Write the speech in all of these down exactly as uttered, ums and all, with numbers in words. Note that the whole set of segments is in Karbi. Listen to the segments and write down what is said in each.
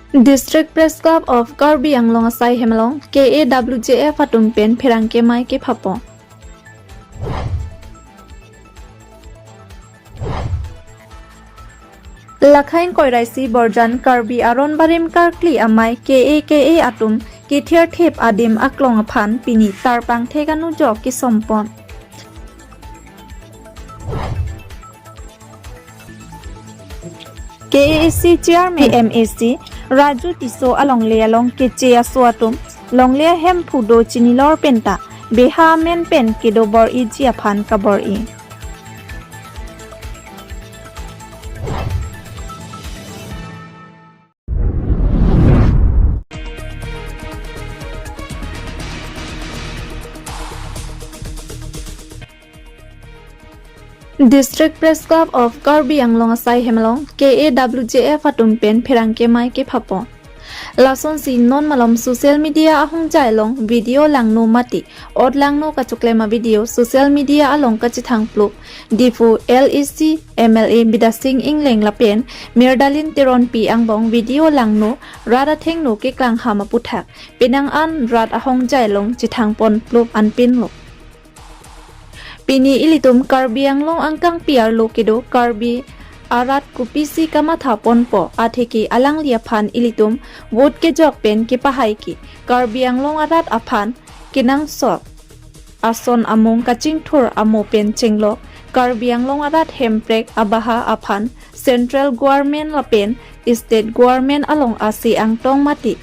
District Press Club of Karbi Anglong asai hem along K A W J F atum pen pherangke amei kephapo. Lakhain koiraisi borjan Karbi Aron Barim Karkli Amei K A K A atum kethir thip adim aklong aphan pini tarpang thek anujok kesompon. K A A C Chairman M A C Raju Tisso alongle along keche aso atum longle ahem phudo chinilor penta beha amen pen kedo bor-iji aphan kabor-i. District Press Club of Karbi Anglong asai hem along K A W J F atum pen pherangke amei kephapo. Lasonsi non malom social media ahongjai along video langno mate ot langno kachoklem avideo social media along kachethang plup Diphu L A C M L A Bidya Sing Engleng lapen Miralin Teronpi angbong video langno rat athengno keklang ham aputhak penang an rat ahongjai along chethangpon plup anpinlo. Pini ilitum Karbi Anglong angkangpi arlo kedo Karbi arat kopisi kamathaponpo atheke alangli aphan ilitum vote kejok pen kepahai ke Karbi Anglong arat aphan kenangsot ason amung kachingthur amo pen chenglok Karbi Anglong arat hemprek abaha aphan Central Government lapen State Government along ase angtong mate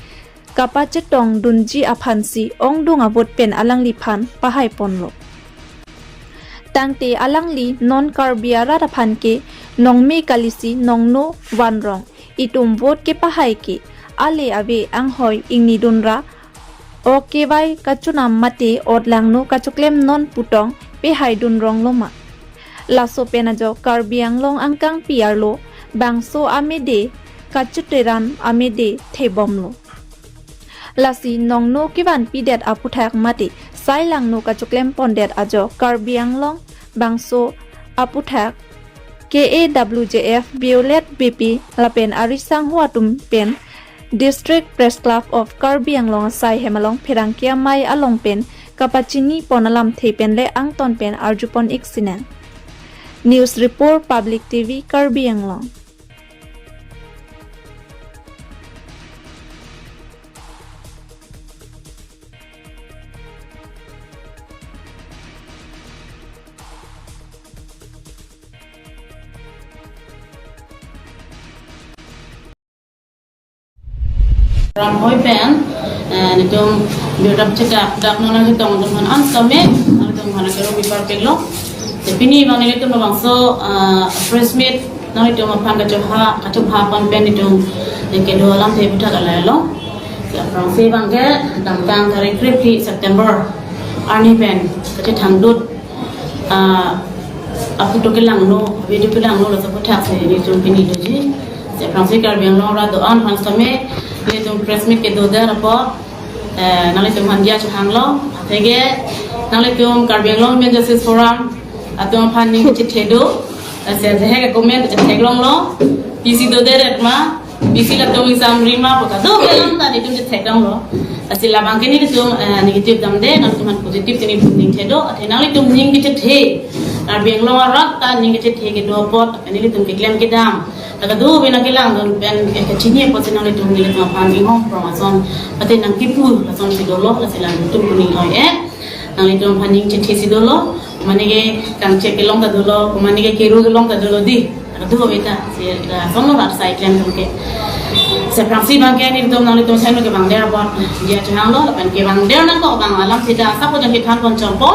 kapachetongdunji aphansi ongdung avote pen alangliphan pahaiponlo. Tangte alangli non Karbi arat aphan ke nongme kalisi nongno vanrong itum vote kepahai ke ale ave anghoi ingnidunra o kevai kachonam mate ot langno kachoklem non putong pehaidunrong loma. Laso pen ajok Karbi Anglong angkangpi arlo bangso amede kacheteran amede thebomlo. Lasi nongno kevanpidet aputhak mate sai langno kachoklempondet ajok Karbi Anglong bangso aputhak K A W J F Violet Beypi lapen ari sangho atum pen District Press Club of Karbi Anglong asai hem along pherangke amei along pen kapachinipon alamthe pen le angton pen arjupon-ik sinang. News Report, Public T V, Karbi Anglong. Ram hoi pen, eh, nelitum biodap cekak dak nona ketong teman an kami, nelitum mana kero bipar pelo. Tapi ni bang nelitum bangso, eh, press meet nelitum aphan kachopha, kachopha pon pen nelitum kedo alamthe puthak alai lo. Ya, prangsi bang ke damtang tarik krephi September arni pen kachethangdut, ah, aphuthak kelangno, video kelangno laso aputhak si nelitum pini doji. Si prangsi Karbi Anglong arat do-an aphan sitame nelitum press meet kedodet apot, eh, nanglitum aphan diya chehanglo. Atheke nanglitum Karbi Anglong Women Justice Forum atum aphan ning kechethe do. Lasi ajahak comment chetheklonglo. Pisi dodet ma, pisi latum exam rima pu kadokave alam ta nelitum chetheklonglo. Lasi labang ke nelitum, eh, negative damde, nanglitum aphan positive si nelitum ning the do. Athe nanglitum ning kechethe, Karbi Anglong arat ta ning kechethe kedo apot nelitum keklem kedam, la kadokave nangkelangdun pen, eh, kachini apotsi nanglitum nelitum aphan inghong prong ason, mate nangkipu ason si dolo, lasi nanglitum kuning hoi eh. Nanglitum aphan ning chethe si dolo, mane ke kangchek kelong ta dolo, mane ke keru kelong ta dolo di. Kadokave ta, si, eh, ason lo rat sai klem atum ke. Si prangsi bang ke nelitum nanglitum sai no kevangdet apot diya chehanglo, lapen kevangdet nangkok bang alam sita asap pojang kethan pon chompo.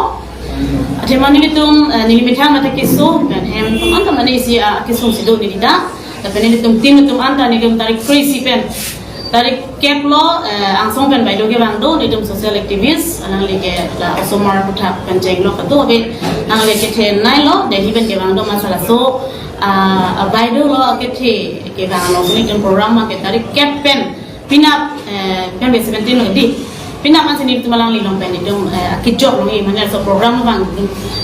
Athe mane nelitum, eh, neli methang mate keso pen hem atum an ta mane isi, ah, keso si do neli ta. Lapen nelitum team atum an ta nelitum tarik kre-isi pen, tarik kep lo, eh, angsong pen baideo kevang do, nelitum social activist, alangli ke la osomar aputhak pen chenglok kadokave, alangli kethenei lo, Delhi pen kevang do ma laso, ah, ah, baideo lo kethe kevang lo, nelitum program ma ke tarik kep pen, penap, eh, pen be seventeen lo di. Penap ansi nelitum alangli along pen nelitum, eh, kejok longji, mane laso program abang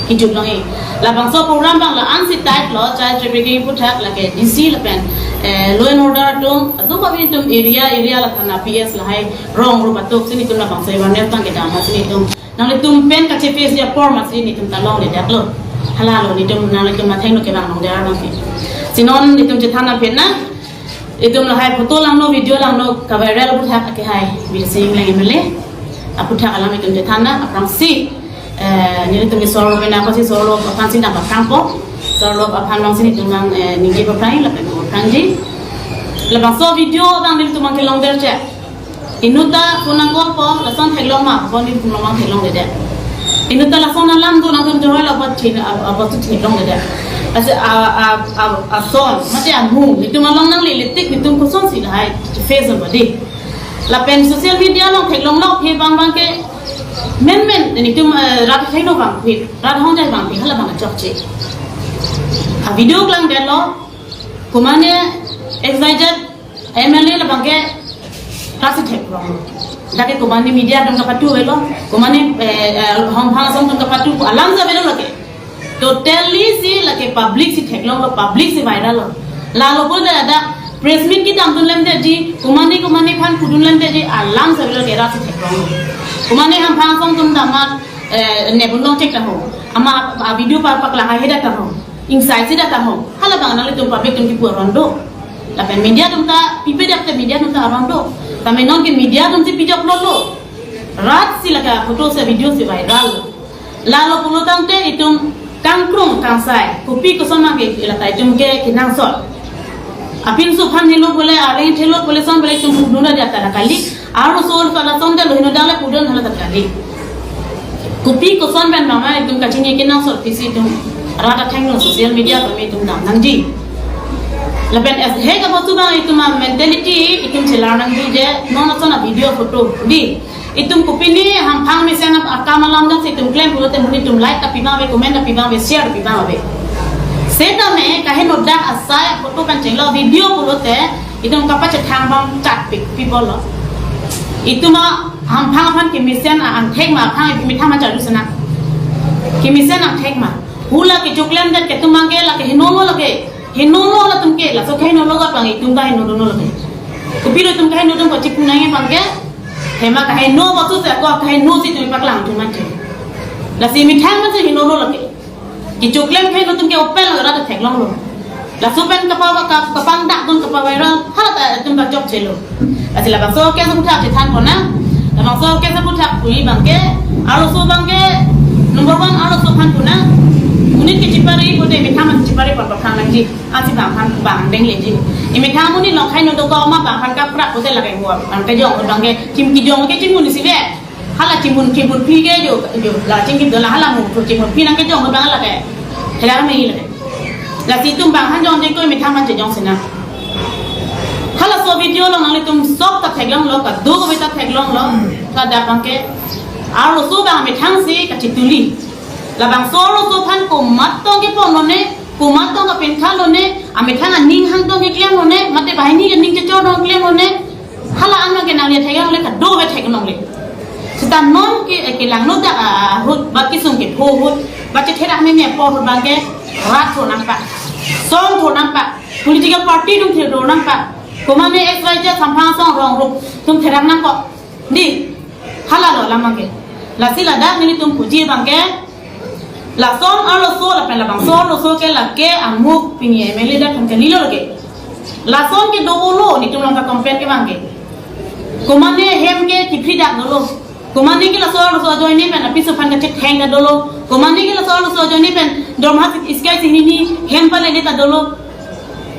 kejok longji. Labangso program abang la ansi tight lo, child trafficking aputhak lake D C lapen, Eh, law and order atum, atum kami itum area, area la thana P S lahai, rong rup atum si itum labangso awareness tang kedam, si itum nanglitum pen kachepaste apor ma si itum ta longledetlo. Hala lo itum nanglitum athengno kevang longdet abang si. Si non itum chethan aphi na, itum lahai photo langno, video langno, ka-viral aphuthak ke hai, Birsing Engleng M L A aphuthak alam itum chethan na, aphrangsi, eh, nelitum ke sorlo mena ko si sorlo aphan si dam aphrangpo, sorlo aphan long si itum nang, eh, ningje paphrang lapen paphrangji. Labangso video abang nelitum abang kelongdet che. Inut ta phone nang call po, lason theklong ma, phone nelitum abang theklongledet. Inut ta lason alam do nangtum johoi la bot thin, a, a, bot theklongledet. Ase a, a, a, ason, mate amung, itum along nanglele tik, itum kosonsi lahai face abadi. Lapen social media along theklonglo aphi abang abang ke menmen, itum, eh, rat heno abang aphi, rat hongjai abang aphi, hala abang chokche. A video klangdetlo, komane X Y Z M L A labang ke rat si theklong. Dak ke komane media atum kapatu avelo, komane, eh, eh, hamphang asong atum kapatu alam si avelo lake. Totally si lake public si theklonglo, public si viral lo. Lalo pule ada press meet kedamdun lemdetji, komane komane aphan pudun lemdetji, alam si avelo lake, rat si theklong. Komane hamphang asong atum damat, eh, nepdun longchek ta ho. Amat a video pa paklang ahe dak ta ho. Ingsai si dak ta ho. Hala abang nanglitum public atum kipu aron do. Lapen media atum ta pipe dak te media atum ta aron do. Tame non ke media atum si pijoklo lo. Rat si lake photo si video si viral. Lalo pulo tangte itum kangkrung kangsai, kopi koson abang ke lata itum ke kenangsot. Apinso aphan helo pule, areng thelo pule, son pule itum pudun ra dia ta kali. Arloso lason ta lo heno dak le pudun hala ta kali. Kopi koson pen mama itum kachini kenangsot pisi itum rat athengno social media kami itum dam nangji. Lapen es he ka bostu abang itum a-mentality itum chelar nangji je non ason a-video photo di. Itum kopine hamphang mesen akam alam dak si itum klem pulote monit atum like ta pi abang ave, comment ta pi abang ave, share ta pi abang ave. Setame kaheno dak asai photo pen chenglo video pulote itum kapachethang abang chat pik pi bolo. Itum a hamphang aphan kemesen a angthek ma, aphang methang ma charju sana. Kemesen angthek ma. Hula kechoklemdet ke itum abang ke lake heno lo lake. Heno lo latum ke, laso kaheno lo abang itum kaheno lo lake. Kopilo itum kaheno atum kachipu nangji abang ke. Hema kaheno bostu si ako kaheno si itum paklang atum mate. Lasi methang ma si heno lo lake. Kechoklem kaheno atum ke open lo rat theklonglo. Laso pen kapa, kapa, kapangdakdun kapa-viral, hala ta itum ta chokchelo. Lasi labangso ke sung thak chethan pon na. Labangso ke sung thak pu abang ke, arloso abang ke, number one arloso aphan pu na. Monit ke chipari pute methang ma chipari pon paphrang nangji. Ansi bang aphan bang dengleji. Emethang monit along kaheno dokok ma bang aphan kapra pute lake hua. Bang kejong abang ke chim kejong ke chimun isi ve. Hala chimun chimun pi ke jo jo la chingkip do la hala mu chimun pi nang kejong abang lake. Hela me lake. Lasi itum bang aphan jongje ko emethang ma chejong sina. Halaso video along nanglitum sok ta theklonglo, kadokave ta theklonglo. Ladak abang ke arloso abang methang si kachituli. Labangso arloso aphan komat tong kepon lone, komat tong kapinkha lone, amethang aning hang tong keklem lone, mate banghini aning chechor tong klem lone, hala an abang ke nangli theklongle, kadokave theklongle. Seta non ke, eh, kelangno dak, ah, ahut, ba kesung kepho ahut, ba chetherak meme apor ahut abang ke rat thur nangpak, song thur nangpak, political party atum thur nangpak, komane X Y Z hamphang asong rong rup atum therak nangkok. Di, hala lo alam abang ke. Lasi ladak nelitum puji abang ke, lason arloso lapen labangso arloso ke lake amuk pini M L A dak kan kalilo lake. Lason ke do-olo nelitum along ka-complain ke abang ke. Komane hem ke kipri dak dolo. Komane ke laso arloso ajoine pen apiso aphan kachetheng dak dolo. Komane ke laso arloso ajoine pen dorma iskai si hini hem palele ta dolo.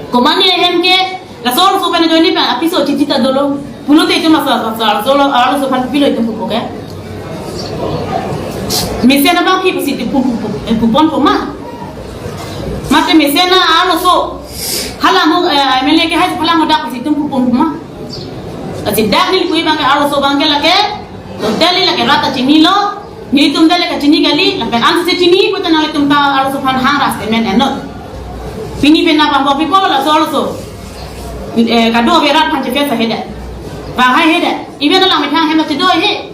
Komane hem ke laso arloso pen ajoine pen apiso chichi ta dolo. Pulote itum laso, laso, laso, laso, laso aphan pilo itum pupo ke. Mesen abang pi pusi itum pu, pu, pu, eh, pupon po ma. Mate mesen arloso. Hala mo, eh, M L A ke hai pala mo dak pusi itum pupon po ma. Lasi dak neli pu abang ke arloso abang ke lake. Totally lake rat ta chinilo. Nelitum ta le kachini kali, lapen ansi chini pute nanglitum ta arloso aphan hang ras temen enot. Pini pen nang pampo pipo laso arloso. Eh, kadokave rat aphan chefe sa hede. Bang hai hede. Even alang methang hem lo chedo he.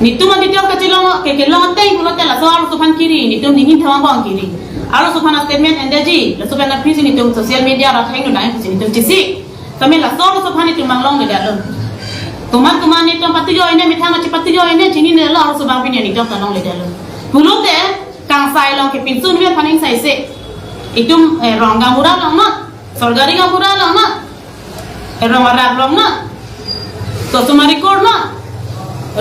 Nelitum adi tiok kachelong, ke kelong ateng pulote laso arloso aphan kiri, nelitum ningin thawang bang kiri. Arloso aphan statement endetji, laso pen aphi si nelitum social media ra theng nang si nelitum chesik. Tame laso arloso aphan nelitum mang longledetlo. Komat komat nelitum patijoi ne, methang kachepatijoi ne, chininelo, arloso abang pini nelitum ta longledetlo. Pulote kangsai along ke pinsun ave aphan ingsaise. Itum, eh, rong gaonbura along ma, sorkari gaonbura along ma, eh, rong arak along ma, customary court ma,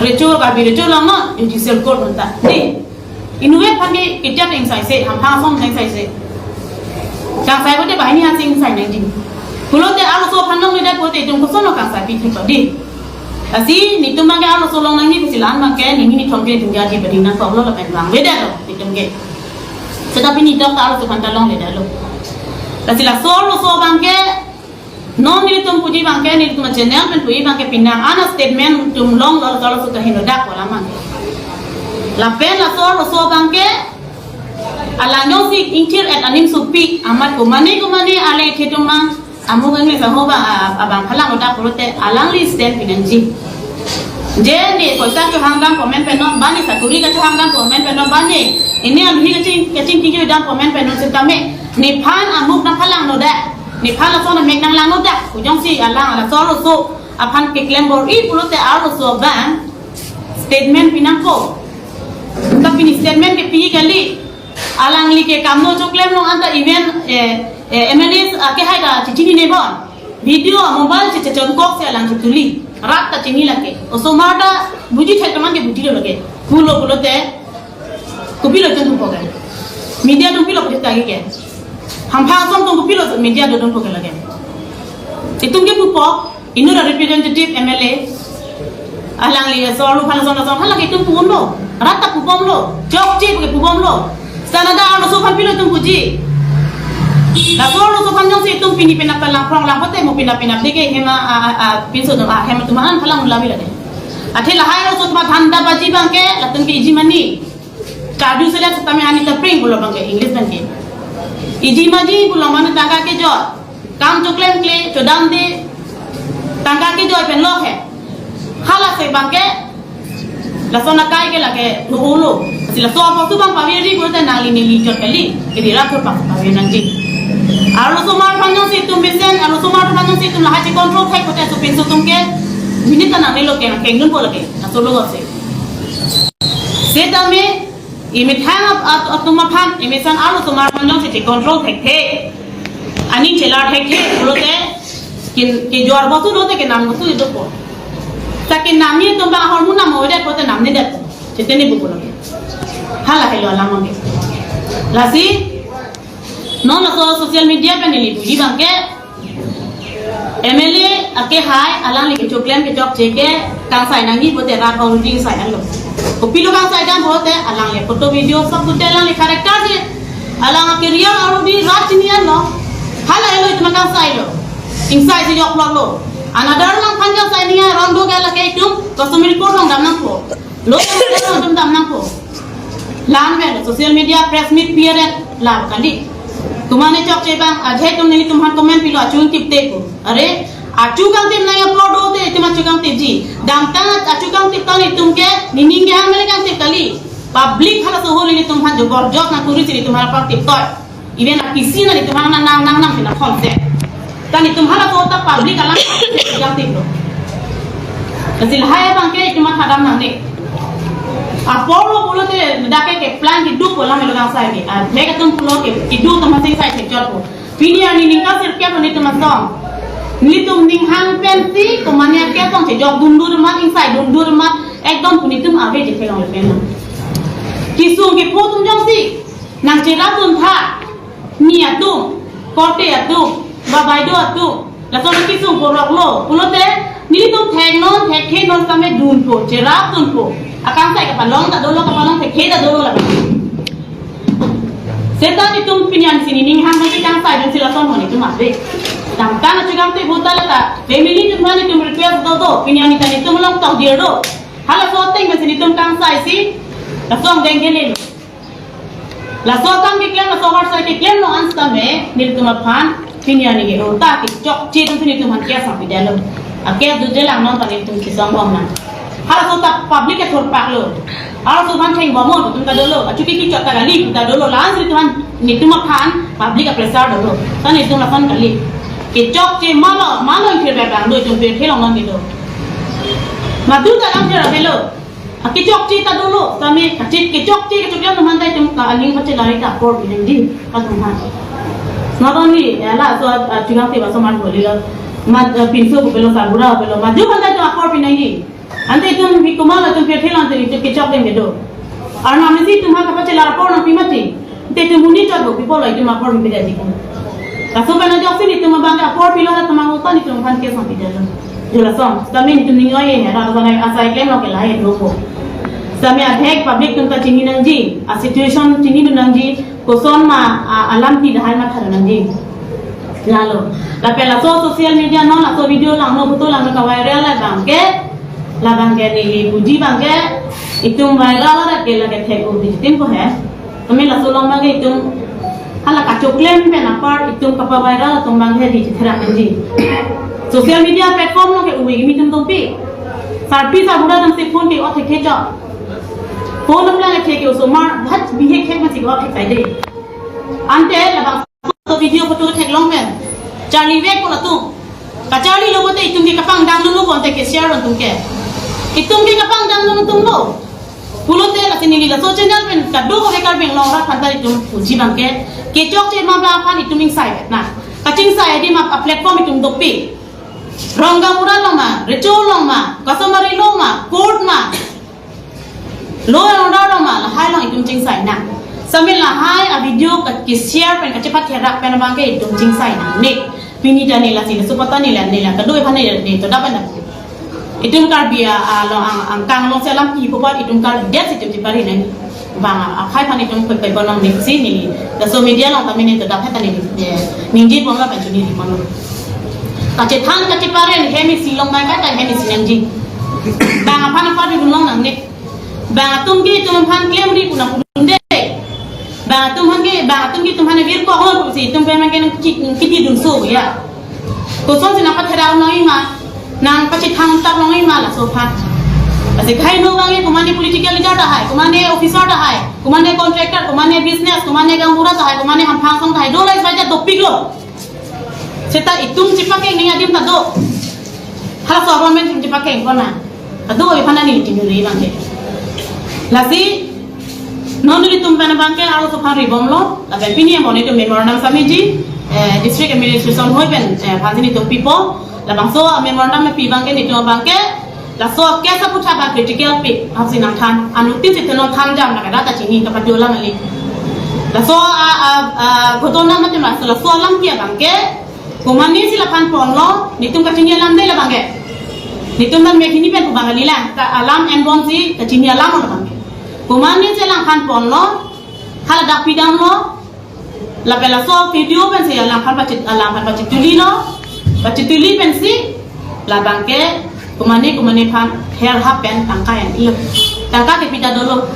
recho, Karbi Recho along ma, judicial court manta. Dei, inutvet aphan ke kejat ingsaise, hamphang ason ingsaise. Kangsai pote banghini aphan si ingsai nangji. Pulote arloso aphan longledet pote itum kosonlo kangsai pithu pa dei. Lasi nelitum abang ke arloso long nangji pusi la-an abang ke nini nithom ke nelitum ke adi badi nangkoklo lapen vangvedetlo nelitum ke. Seta pini tok ta arloso aphan ta longledetlo. Lasi laso arloso abang ke non nelitum puji abang ke, nelitum channel pen puji abang ke penang an statement itum longlo, laso arloso ta henodak wala abang ke. Lapen laso arloso abang ke alang jongsi ingthir-et aning sopi amat komane komane ale thetum mang, amuk angle saho abang, a-, abang phalang odak pulote alangli stand pinangji. Je ne poisa chohangdam komat penon, ba ne sakori kachohangdam komat penon, ba ne ini aluhi kaching, kachingki jodam komat penon setame nephan amuk nangphalangnodak, nephan lason amek nanglangnodak pu jongsi alang laso arloso aphan keklem bor-i pulote arloso abang statement pinangpo. Ta pini statement kepi kali. Alangli ke kamno choklem long anta even, eh, eh, M L A, ah, kehai ta chechinine bon. Video mobile che chechonkok si alang chetuli. Rat ta chini lake. Osomar ta buji thek teman ke bujilo lake. Pulo pulote kopilo itum pupo ke. Media atum pilo putangji ke. Hamphang ason atum kopilo media atum pupo ke lake. Itum ke pupo, inut a-representative M L A. Alangli asor lu phan asor asor phan lake itum pubomlo. Rat ta pubomlo. Chokche ke pubomlo. Seta arloso aphan pilo itum puji. Laso arloso aphan jongsi itum pini penap ta langphrong lang pote mo penap penap dei ke hem a, a, a, pinso do, a, hem atum an phalang ula bila dei. Athe lahai arloso atum dhandabazi abang ke latum ke iji mani. Kadu selek setame ani tapring pulo abang ke English abang ke. Iji maji pulo mane tangka kejor. Kam choklemkle, chodamde, tangka kejoi pen lok he. Hala si abang ke, lason akai ke lake lo ulo. Si laso apotsi abang paviri pulote nangli neli chot kali. Kedi rakhur pak paviri nangji. Arlosomar aphan jongsi itum mesen, arlosomar aphan jongsi itum lahai che control thek pote sopinso atum ke, minute ta nangnelo ke, kengdunpo lake. Laso lo si. Setame, emethang ap-, at-, atum aphan, emesen arlosomar aphan jongsi che control thekthe. Aning chelar thekthe, pulote, kin, kejor bostu lote kenam bostu idopo. Ta kenamji atum abang ahormu nam avedet pote namnedet. Cheteni buku lake. Hala helo alam abang ke. Lasi, non laso social media pen neli puji abang ke, M L A akehai alangli kechoklem kechokche ke kangsai nangji pote rat already ingsaidamlo. Kopilo kangsaidam pote alangli photo video sob pote alangli character si alang a-career already rat chinianlo. Hala helo itum kangsailo. Ingsai si jok plotlo. Another lang aphan kangsai ning aron do ke lake itum customary court along dam nangpo. Lo itum dam nangpo. La-an pen social media press meet piaret la kali. Komane chokche abang, ajhe atum nelitum aphan comment pilo achu kangtip te ko. Are, achu kangtip nang upload dote itum achu kangtipji. Damtang achu kangtip ta nelitum ke, nening kehang mele kangtip kali. Public halaso ahut nelitum aphan jobor jot nangkuri si nelitum aphan kangtip toi. Even a P C nelitum aphan nang nang nang nang pina khonse. Ta nelitum halaso ta public alam kangtiplo. Lasi lahai abang ke itum mathadam nangne. Apor lo pulote dak ke keplang keduk ko alam elo kangsai ke. A, mek atum pulo ke keduk atum masing sai thekjot ko. Pini arni ningkan sirkep nelitum asong. Nelitum ninghang pensi komane akesong chejok dundur mat ingsai dundur mat ekdom pu nelitum ave je kelong le pen. Kesung kepho atum jongsi nangcherap duntha, ni atum, korte atum, ba baido atum, lason akesung porok lo, pulote, nelitum theknon, thekthe non setame dunpo, cherap dunpo. Akangsai kapalong ta dolo, kapalong thekthe ta dolo lapen. Seta nelitum pini arni si nening hang nangkekangsai dunsi lason ho nelitum ave. Damtang achu kangtip puta lata, family atum aphan nelitum request dodo, pini arni ta nelitum along tokdir do. Halaso ateng pensi nelitum kangsaisi, lason dengke lelo. Laso akam keklem, laso harsai keklem lo an setame, nelitum aphan, pini arni ke, ota kechokche atum si nelitum aphan case nangpidetlo. A case dodetlang non ta nelitum kesong bom nang. Halaso ta public kethurpak lo. Halaso aphan theng bomon atum ta dolo. Achuki kechok ta kali ta dolo. Lason si tuhan netum aphan public a-pressure dolo. Ta netum lason kali. Kechokche malo, malo ingthir bebang do itum pirthe along nang kedo. Madu ta lam thera belo. Akechokche ta dolo. Sami kachit kechokche kechokche atum aphan ta itum ka aning pachelari ta apor pi nangji atum aphan. Not only, eh, laso, ah, chingam te baso man boli lo. Mat, eh, pinso ko belo, sabura ko belo. Madu aphan ta itum apor pi nangji. Ante itum bi komat atum pirthe along ante itum kechok deng kedo. Arnam isi itum ha kapachelar apor nangpi mati. Ante itum monit chot do, pi apor lo itum apor pipeji ko. Laso pen ajoksi netum abang ke apor pilo na tamang utan itum aphan case nangpidetlo. Jo lason, sami netum ning oi he, ra asai klem lo ke lahai do ko. Sami athek public atum ta chini nangji, a-situation chinidun nangji, koson ma, a, alamthe lahai matha nangji. Lalo. Lapen laso social media non, laso video langno, photo langno ka-viral labang ke. Labang ke neli puji abang ke. Itum viral arat ke lake thek-o bijitin ko he. Kami laso along abang ke itum hala kachoklem pen apar itum kapa-viral atum abang he di chithera nangji. Social media platform along ke uwi kimi atum dopik. Sarpi sarbura atum si phone ke-ot thek chok. Phone along lang thek ke osomar bhat bihek thek masi ko thek sai de. Ante labang so video photo theklong pen charli vek ko latum. Kacharli lo pote itum ke kapangdang dolo ko ante ke-share atum ke. Itum ke kapangdang dolo atum lo. Pulote lasi neli laso channel pen kadokave Karbi Anglong arat aphan ta itum puji abang ke. Kechokche ma abang aphan itum ingsai nang. Kachingsai adim a-platform itum dopik. Rong gaonbura along ma, recho along ma, customary law ma, court ma. Law and order along ma, lahai along itum chingsai nang. Sami lahai a-video ka, ke-share pen kachepatherak pen abang ke itum chingsai nangne. Pini ta neli lasi, laso pen ta neli, neli kado aphan neli, neli to dapat nang. Itum Karbi a, along ang, angkang along si alamthe pu apot itum Karbi det si itum chepari nang. Bang a, akhai aphan itum pek pek bonong neli si neli. Laso media along kami neli to dapat neli, eh, ningje bom la pen chuni di kono. Kachethan kacheparen hem isi long bai kata hem isi nangji. Bang aphan aphan di long nangne. Bang atum ke itum aphan klemri pu nangpudunde. Bang atum aphan ke, bang atum ke itum aphan vir ko hon pusi itum pen ke nang ki, kiti dunso ya. Koson si nangpathera nangji ma, nangpachethang tap nangji ma laso aphan. Lasi kaheno abang ke komatne political leader tahai, komatne officer tahai, komatne contractor, komatne business, komatne gaonbura tahai, komatne hamphang asong tahai, do la isi baja dopik lo. Seta itum chepakeng nangji adim ta do. Halaso government itum chepakeng kona. Kadokave aphan neli chingri abang ke. Lasi, non nelitum pen abang ke arloso aphan ri bomlo, lapen pini amon itum memorandum submit ji, eh, district administration hoi pen, eh, aphan si nelitum pipo, labangso memorandum pi abang ke nelitum abang ke, laso case aputhak abang critical pi, aphan si nangthan, anuttin si teno than jam na kada ta chini kapadola mali. Laso a, a, a, ghotona mate laso, laso alam ke abang ke, komatne si laphan ponlo, nelitum kachini alam de labang ke. Nelitum dan mekhini pen pu abang kali la, ka alam enbom si kachini alam labang ke. Komatne si laphan ponlo, haladak pidamlo, lapen laso video pen si laphan pachit, laphan pachituli lo, pachituli pen si, labang ke, komatne, komatne aphan, her hap pen tangka en ilo. Tangka kepi ta dolo.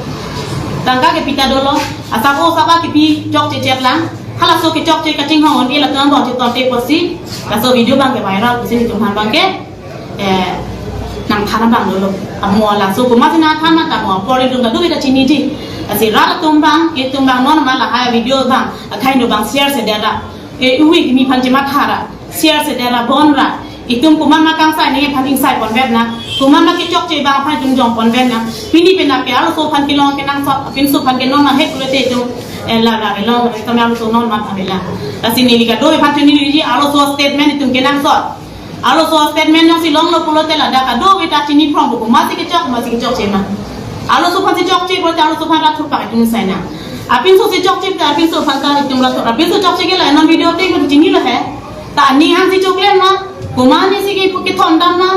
Tangka kepi ta dolo. Asap o sapa kepi chokche chek lang. Halaso kechokche kachinghon un-e latum angbong chetonte pusi. Laso video abang ke viral pusi nelitum aphan abang ke. Eh, nangthan abang dolo. Amo laso komat si nangthan ma ta mo apor itum kadokave ta chiniji. Lasi rat atum abang, itum abang non ma lahai video abang, akhai no abang share sedet ra. Eh, uwi kimi aphan chematha ra. Share sedet ra, bon ra. Itum komat ma kangsai nangji aphan ingsai ponvet nang. Komat ma kechokche abang aphan itum jong ponvet nang. Pini pen api arloso aphan kelong kenangsot, apinso aphan ke non ma hek pulote itum, eh, la la long, itum arloso non ma avela. Lasi neli kadokave aphan chini neli arloso statement itum kenangsot. Arloso statement nangsi longlo pulote ladak kadokave ta chini phrong pu komat si kechok, komat si kechokche ma. Arloso aphan si chokche pulote arloso aphan rat thurpak itum sai nang. Apinso si chokche ta apinso aphan ta itum rat thur, apinso chokche ke la non video te ko chinilo he. Ta aning hang si chokle ma, komatne si ke pu kethondam ma,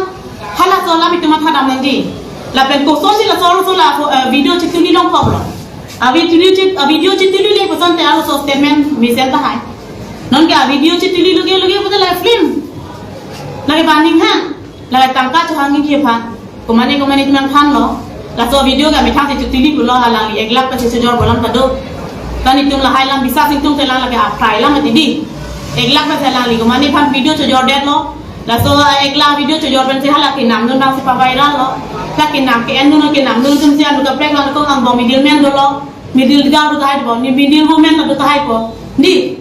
halaso alam itum mathadam nangji. Lapen koson si laso arloso la, eh, video chituli longkoklo. A video chit, a video chituli le koson te arloso statement mesen tahai. Non ke a video chituli luge luge kote la film. Lake baning hang, lake tangka chohangji aphan. Komatne komatne itum nangthanlo. Laso video ke methang si chituli pulo alangli ek lakh pen si chojor bolam kado. Kan itum lahai alam bisa singtung te lang lake aphrai alam atidi. Ek lakh pen si alangli komatne aphan video chojordetlo. Laso, eh, eklang video chojor pensi hala kenamdun abangsi paviral lo. La kenam ke-endun, kenamdun atumsi anu kaprek lang kong angbong middleman dolo. Middle girl do tahai po, ne middle woman do tahai po. Dei.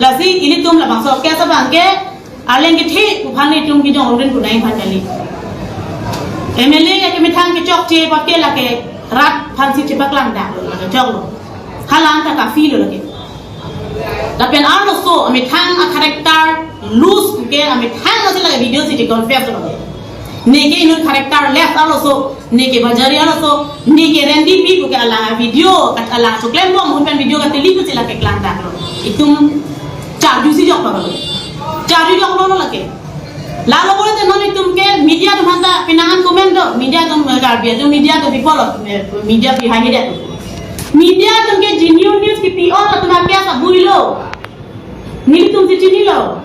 Lasi ilitum labangso case abangke arleng kethe pu aphan itum kejongrin punai aphan kali. M L A ke methang kechokche apot ke lake rat aphansi chepaklang dak lo, lake choklo. Hala-an ta kafi lo lake. Lapen arloso amethang a-character loose ke amethang lasi lake video si confess lo. Neke inut characterless arloso, neke bajari arloso, neke Randy P pu ke alang video, kat alang choklem bom ahut pen video katili pusi lake klang dak lo. Itum charjusi joklo. Charju joklo lake. Lalo pulote non itum ke media atum aphanta penang an comment do, media atum, eh, Karbi atum, media atum people of, eh, media behind it. Media atum ke genuine news kepi-o latum a-case abui lo. Nelitum si chinilo.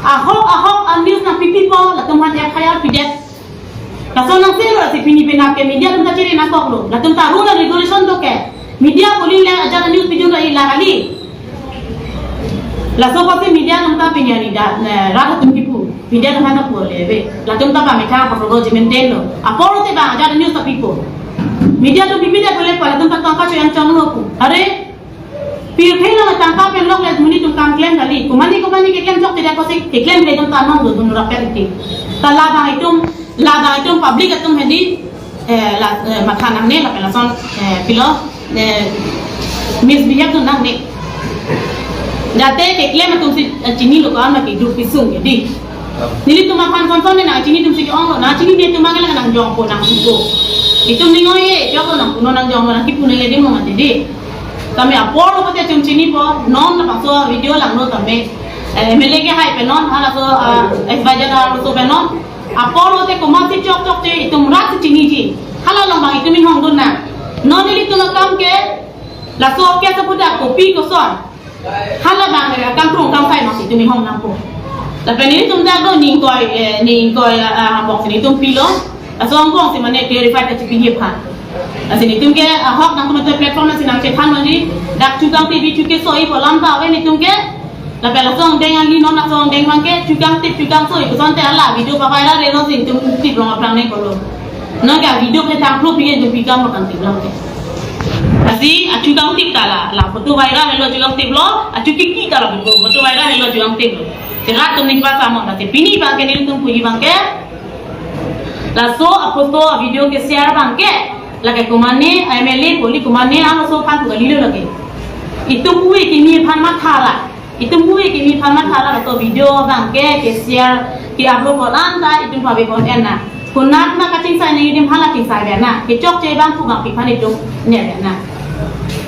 Ahok ahok a-news nangpipipo, latum aphan F I R pidet. Laso nangsi lo si pini penap ke media atum ta chere nangkoklo. Latum ta rule regulation do ke. Media poli le ajat a-news pidun ra ila kali. Laso apotsi media atum ta pini ani da, ne, rat atum kipu. Media atum ta pu le ave. Latum ta pamethang apor lo ji maintain lo. Apor te bang ajat a-news ta pipo. Media atum pipi de pule pa latum ta tangka choyang chonglo pu. Are, pirthe lo tangka pen lok le monit atum kam klem kali. Komane komane keklem chokche dak kosi keklem le atum ta nong do dun rapet ti. Ta labang itum, labang itum public atum hedi, eh, la, eh, matha nangne lapen lason, eh, pilo, eh, misbehave dun nangne. Jate keklem atumsi, eh, chinilo ko-an ma keduk pisung ke dei. Nelitum aphan konson ne nangchini atumsi ke-ong lo, nangchini ne atum abang ke la nangjongpo nangpupo. Itum ning oi-e, jok lo nangpunon nangjongpo nangkipu nangledim lo mati dei. Tame apor lo pulote itum chinipo, non labangso video langno tame. Eh, M L A kehai pen non, halaso, ah, advisor arloso pen non. Apor lote komatsi chokchokche itum rat si chiniji. Hala along abang itum inghongdun nang. Non ilitum akam ke laso case apuda kopi koson. Hala abang, eh, kangkrung kangsai masi itum inghong nangpo. Lapen ilitum dak do ning koi, eh, ning koi, ah, ah, angbong si itum pilo. Laso angbong si mane clarify kachepiji aphan. Lasi nelitum ke ahok nangtum atoy platform lasi nangchethan mani dak chukangtip, chukeso-i pu alam ta ave nelitum ke. Lapen laso angdeng ali non laso angdeng abangke chukangtip chukangso-i pu asonte hala video paviral re non si nelitum tip rong aphrang nangkoklo. Non ke video ke tangplo pi ke itum pikam lo kangtip abangke. Lasi achukangtip ta la, la photo viral helo chukangtip lo, achukiki ta la photo, photo viral helo chukangtip lo. Si rat atum ning pasa mo, lasi pini abangke nelitum puji abangke. Laso a-photo a-video ke-share abangke, lake komane M L A poli komane arloso aphan pu kalilo lake. Itum pu-e kimi aphan matha ra. Itum pu-e kimi aphan matha ra laso video abangke ke-share ke-upload pon anta itum pave pon en nang. Konat ma kachingsai nangji adim hala chingsai ave nang. Kechokche abang pu abang pi aphan itum ne ave nang.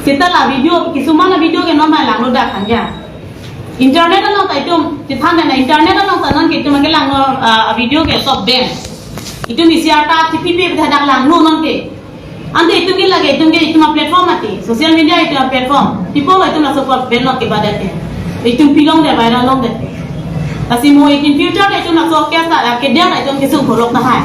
Seta la video, kisuman a-video ke non ma langno dak hanja. Internet along ta itum, chethan na internet along ta non ke itum kelangno, ah, video ke sob den. Itum isi arta chipipe dak langno non ke. Ante itum ke lake itum ke itum a-platform mati. Social media itum a-platform. People itum laso apot ben lo ke badet ke. Itum pilong de viral long de. Lasi mo in future de itum laso case ta, ah, kedia ta itum kesung phorok tahai.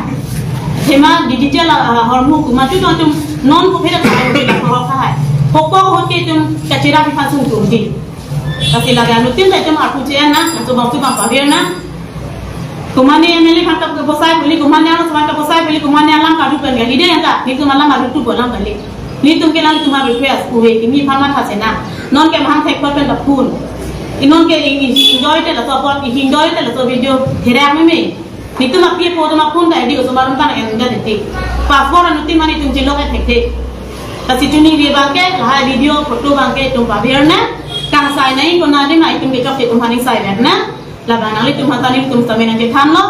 Thema digital, ah, hormu kuma tu itum non ko pheda ta phorok tahai. Hoko hote itum kachera pi aphan sungtum di. Lasi lake anuttin ta itum arpu che-en nang, laso abang si abang pavir nang. Komane M L A aphan kaposai puli, komane arloso aphan kaposai puli, komane alam kadu pen kali de anta, nelitum alam adu tu bolam kali. Nelitum ke nangtum a-request, pu-e kimi aphan matha se nang. Non ke mahang thek pen kaphun. I non ke i, i, i enjoy te laso apot, i enjoy te laso video, therak meme. Nelitum api apo atum aphun ta edi osomar atum ta en da titi. Passport anuttin mane itum chilok e thekthe. Lasi chuningri abangke, lahai video, photo abangke itum pavir nang. Kangsai nangji konat adim ma itum kechokche atum aphan ingsai ver nang. Labang nanglitum aphan ta nelitum sitame nangchethan lo.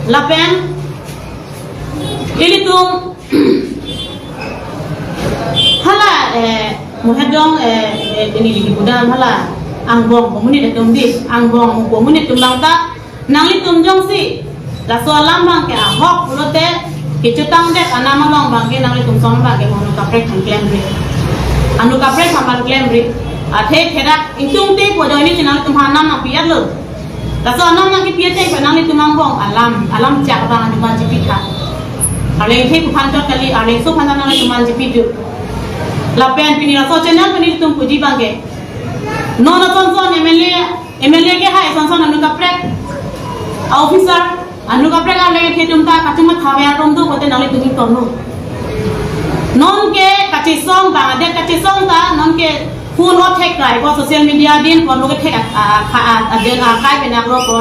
Lapen ilitum hala, eh, muhedong, eh, eh, ini di budam hala angbong komunit atum di, angbong komunit atum abang ta nanglitum jongsi laso alam abangke ahok pulote kechotang det anam along abangke nanglitum ason abangke mo anu kaprek aphan klemri. Anu kaprek aphan klemri. Athe therak ingtungte pu ajoine si nanglitum aphan anam nangpi-et lo. Laso anam nangkipi-et ateng pen nanglitum angbong alam, alam chak abang anu abang chipitha. Arleng the pu aphan chot kali, arlengso aphan nanglitum aphan chipitu. Lapen pini laso channel pini itum puji abangke. Non ason son M L A, M L A kehai ason son anu kaprek. A officer, anut kaprek arleng kethe atum ta kachingma thave atum do pulote nanglitum ingtonnon. Non ke kachesong bang adet kachesong ta non ke phone o thek krai ko social media din ko lo ke thek a, a, a, a, aden akai pen aklo ko.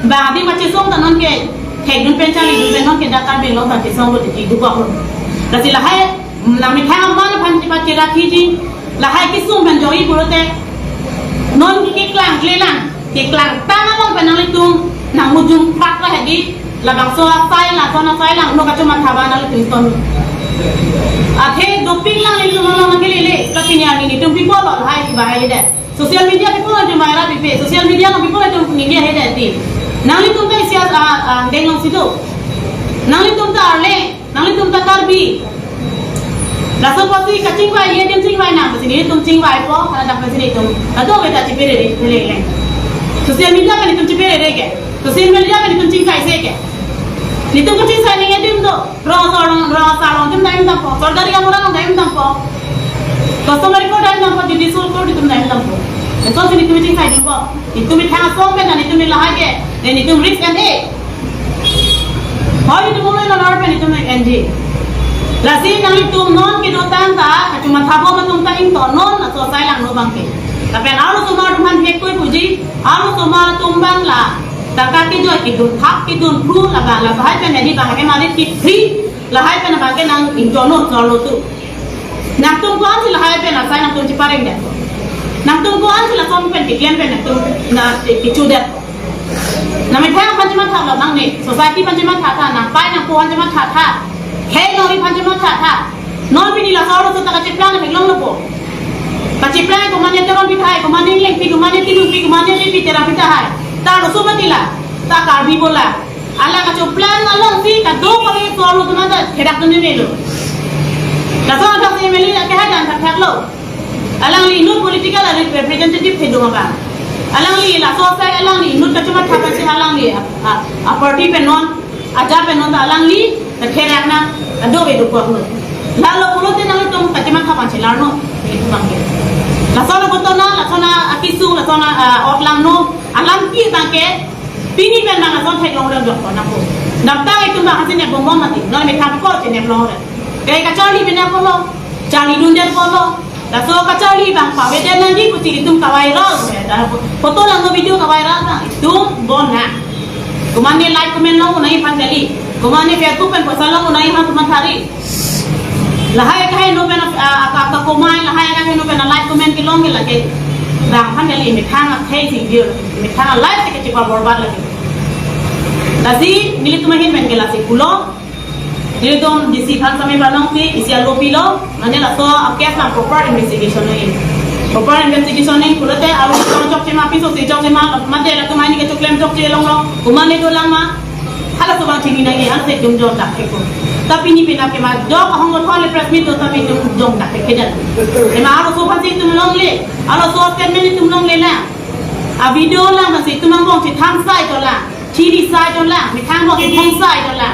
Bang adim kachesong ta non ke thekdun pen charlidun pen non ke dak Karbi Anglong ta chesong lo titi dukok lo. Lasi lahai nangmethang aman aphan chepacherap thiji, lahai kesung pen joi pulote non keklang klelang, keklang tang along pen nanglitum nangmujum pak la hedi, labangso asai la ton asai lang no kachoma thaba nanglitum ton. Athe doping lang nelitum along nangkelele, tapi ni ani nelitum people lo lahai kiba hai de. Social media people atum viral pipe, social media no people atum ningje hai de ti. Nanglitum ta isi a, a, a, deng long situ. Nanglitum ta arle, nanglitum ta Karbi. Laso apotsi kachingvai, ye adim chingvai nang, pusi nelitum chingvaipo, hala dak pusi nelitum. Kadokave ta chipere re, pele le. Social media pen nelitum chipere re ke. Social media pen nelitum chingkai se ke. Nelitum kachingsai nang adim do. Rong asar along, rong asar along adim dam dampo. Sorkari amura along dam dampo. Customary court dam dampo, judicial court atum dam dampo. Lasonsi nelitum chingsai dunpo. Nelitum methang asong pen nelitum lahai ke. Nelitum risk and e. Hoi nelitum ulo non ar pen nelitum enji. Lasi nanglitum non kedotang ta, kachoma thabo atum ta ingtonnon, laso asai langno abang ke. Lapen arlosomar atum aphan thektoi puji, arlosomar atum abang la tangka kejoi kedun thap kedun phru labang, lahai pen hedi bang ke mari kipri, lahai pen abang ke nang ingtonnon cholo tu. Nangtum ko-ansi lahai pen asai nangtum chepareng det. Nangtum ko-ansi lason pen keklem pen nangtum na kechu det. Nangmethang aphan chematha lo nangne, society aphan chematha tha, nangpai nangpo aphan chematha tha, khei nori aphan chematha tha. Non pini laso arloso ta kacheplang na theklong lo po. Kacheplang komane Teron pi tahai, komane Engleng pi, komane Tilung pi, komane Repi Terang pi tahai. Ta arloso mati la, ta Karbi bola. Alang kacheplang alongsi kadokave arloso atum ta therak dun melo. Laso adak si M L A ke hadan thakthak lo. Alangli inut political ari representative thedung abang. Alangli laso asai alangli inut kachomatha aphansi alangli a, a, a party pen non, ajat pen non ta alangli therak na, kadokave dokok lo. Lalo pulote nanglitum kachomatha aphan chelarnon, itu abang ke. Laso lo koto na, laso na akesung, laso na, a, ok langno, alam ki abang ke, pini pen bang ason theklong rem jok ko nangpo. Daptang itum bang asin ya bombo mati. Non methang ko chenep long rem. Kai kacharli pen ya kolo. Charlidun det kolo. Laso kacharli bang pave det nangji pusi itum kaviral. Foto lang video kaviral bang. Itum bon na. Komane like comment long unai aphan kali. Komane Facebook pen poisa long unai aphan tuman thari. Lahai kahai no pen a, a, a, kakomai, lahai kahai no pen a like comment kelong ke lake. Bang aphan kali methang akhei si dia, methang a life ke chepa borbat lake. Lasi nelitum ahin pen ke lasi pulo. Nelitum D C aphan sami banong si, isi alo pilo, mane laso a case na proper investigation noi. Proper investigation noi, pulote alo chokche ma, piso si chokche ma, mate latum aini ke choklem chokche longlo, komane dolang ma. Halaso abang chini nangji, ansi itum jongdak thek ko. Tapi ni pina ke ma jok ahong lo thon le press meet do tapi itum jongdak thek kedan. Ema arloso aphansi itum longle, arloso statement itum longle la. A video lang si itum angbong si thangsai to la, chini sai to la, methang angbong si thangsai to la.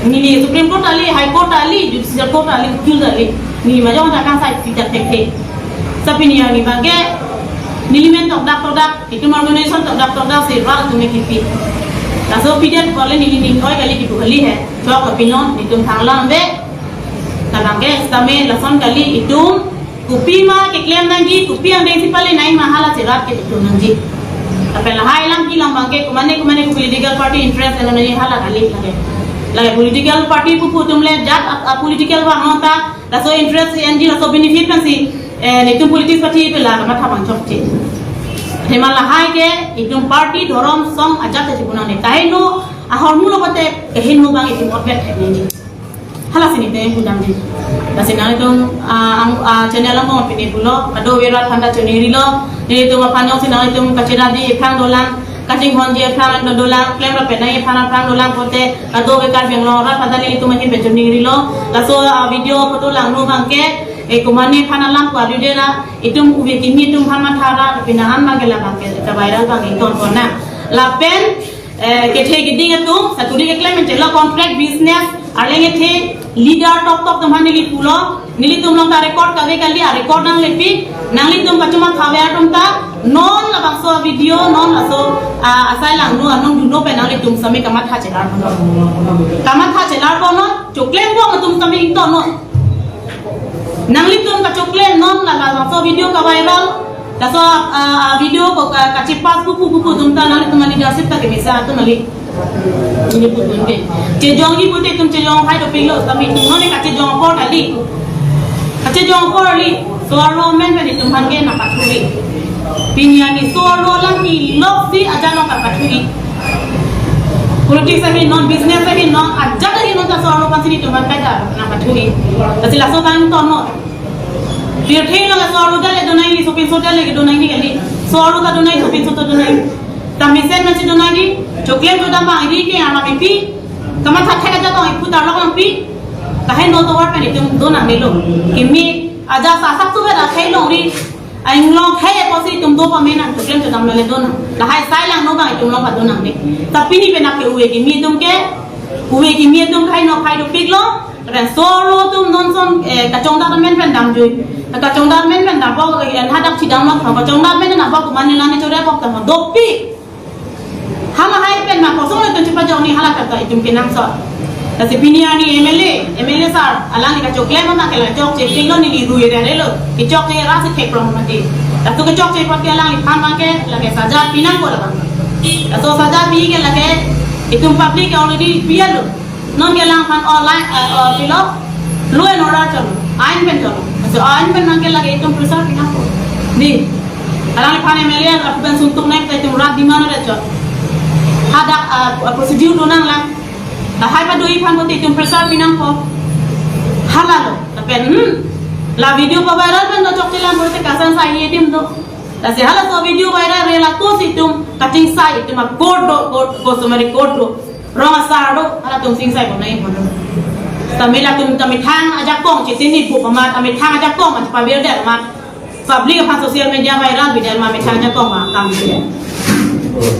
Neli Supreme Court ali, High Court ali, Judicial Court ali, Ukil ali. Neli majong ta kangsai pita thek thek. Tapi ni yang ni bangke, neli men tokdak tokdak, itum organization tokdak tokdak si ral atum kipi. Laso pidet kole neli ning oi kali kipu kali he. Chok kapinon, itum thang lam be. Ta bangke, sitame lason kali itum, kopi ma keklem nangji, kopi angdeng si pale nai ma hala cherat ke itum nangji. Lapen lahai alam kilang bangke, komane komane ko political party interest elo nai hala kali lake. Lake political party pupu atum le jat a, a political bang nonta, laso interest si enji, laso benefit pensi, eh, nelitum politics party pela kamatha bang chokche. Athema lahai ke, itum party, dhorom, song, ajat si punang ne. Kaheno, ahormu lo kote, kaheno bang itum otbet thek nangji. Hala sini te pudam di. Lasi nanglitum, ah, ang, ah, channel angbong pini pulo, kadokave rat aphan ta choningri lo, nelitum aphan jongsi nanglitum kachirap di ephrang dolang, kachinghon di ephrang dolang, klemrap pen nai ephrang ephrang dolang pulote, kadokave Karbi Anglong rat aphan ta nelitum ahin pen choningri lo. Laso, ah, video photo langno bangke, eh, komane aphan alam ko adu dera, itum uve kimi itum aphan mathara, pina an bangke la bangke, kaviral bangke ton kona. Lapen, eh, kethe keding atum, saturi keklem menchelo contract business, arleng ethe, Leader tok tok atum aphan neli pulo, nelitum along ta record kave kali, a record nanglepi, nanglitum kachomatha ave atum ta, non labangso video, non laso, ah, asai langno anong dunlo pen nanglitum sami kamatha chelar ponnon. Kamatha chelar ponnon, choklem bom atum sami ingtonnon. Nanglitum kachoklem non la labangso video ka-viral, laso, ah, ah, video ko ka, kachepass pupu pupu atum ta nanglitum a-leadership ta kemesa atum kali. Neli putun ke. Chejongji pute itum chejong hai dopiklo, tame itum non kachejong apor kali. Kachejong apor kali. So-arlo amen pen itum aphan ke nangpathu-ik. Pini arni so-arlo alam kelok si ajat along kapathu-ik. Politics ahin non, business ahin non, ajat ahin non ta so-arlo aphan si itum aphan kaita nangpathu-ik. Lasi laso kan ton non. Pirthe along so-arlo ta le do nangji, sopinso ta le do nangji kali. So-arlo ta do nangji, sopinso ta do nangji. Tame sen masi do nangji, choklem chodam abang ri ke amat ipi. Kamatha thek ajat along ipu tarlok nangpi. Lahai no tovar pen itum do nangnelo. Kimi ajat sasak suber akhei longri. Ainglong khei apotsi itum do pame nang, choklem chodam le do nang. Lahai sai langno abang itum along pado nangne. Ta pini pen ake ove kimi atum ke, ove kimi atum khai no khai dopiklo. Pen so-arlo atum non son, eh, kachongdat amen pen damjui. Kachongdat amen pen dampo, eh, hadak chidamlo, kachongdat amen dampo, kumani lani chore pok tamo dopik. Hala hai pen ma kosong le tun chepajok ni hala kata itum kenangsot. Lasi pini arni M L A, M L A sir, alangli kachoklem ma ke la chokche pilo, neli ru area relo. Kechokche ra si thek prong mati. Laso kechokche apot ke alangliphan ma ke lake saja pinangpo labang. Laso saja pi ke lake itum public already pilo. Non ke alangphan online, eh, eh, pilo, law and order cholo, ain pen cholo. Lasi ain pen nang ke lake itum preserve pinangpo. Di, alangliphan M L A lapen suntuk nang ta itum rat demand re chot. Hadak, eh, procedure do nanglang. Lahai pado-i aphan pute itum preserve pinangpo. Halalo, lapen, hmm, la video pa-viral pen do chokche lang pute kasan sai adim do. Lasi halaso video viral re lakosi itum kachingsai, itum a-court do, court, customary court do. Rong asar do, halatum chingsai bom nai bom. Tame latum ta methang ajakong chitini bu pama, ta methang ajakong ma pabir der ma. Public aphan social media viral bidar ma methang ajakong ma kam bidar.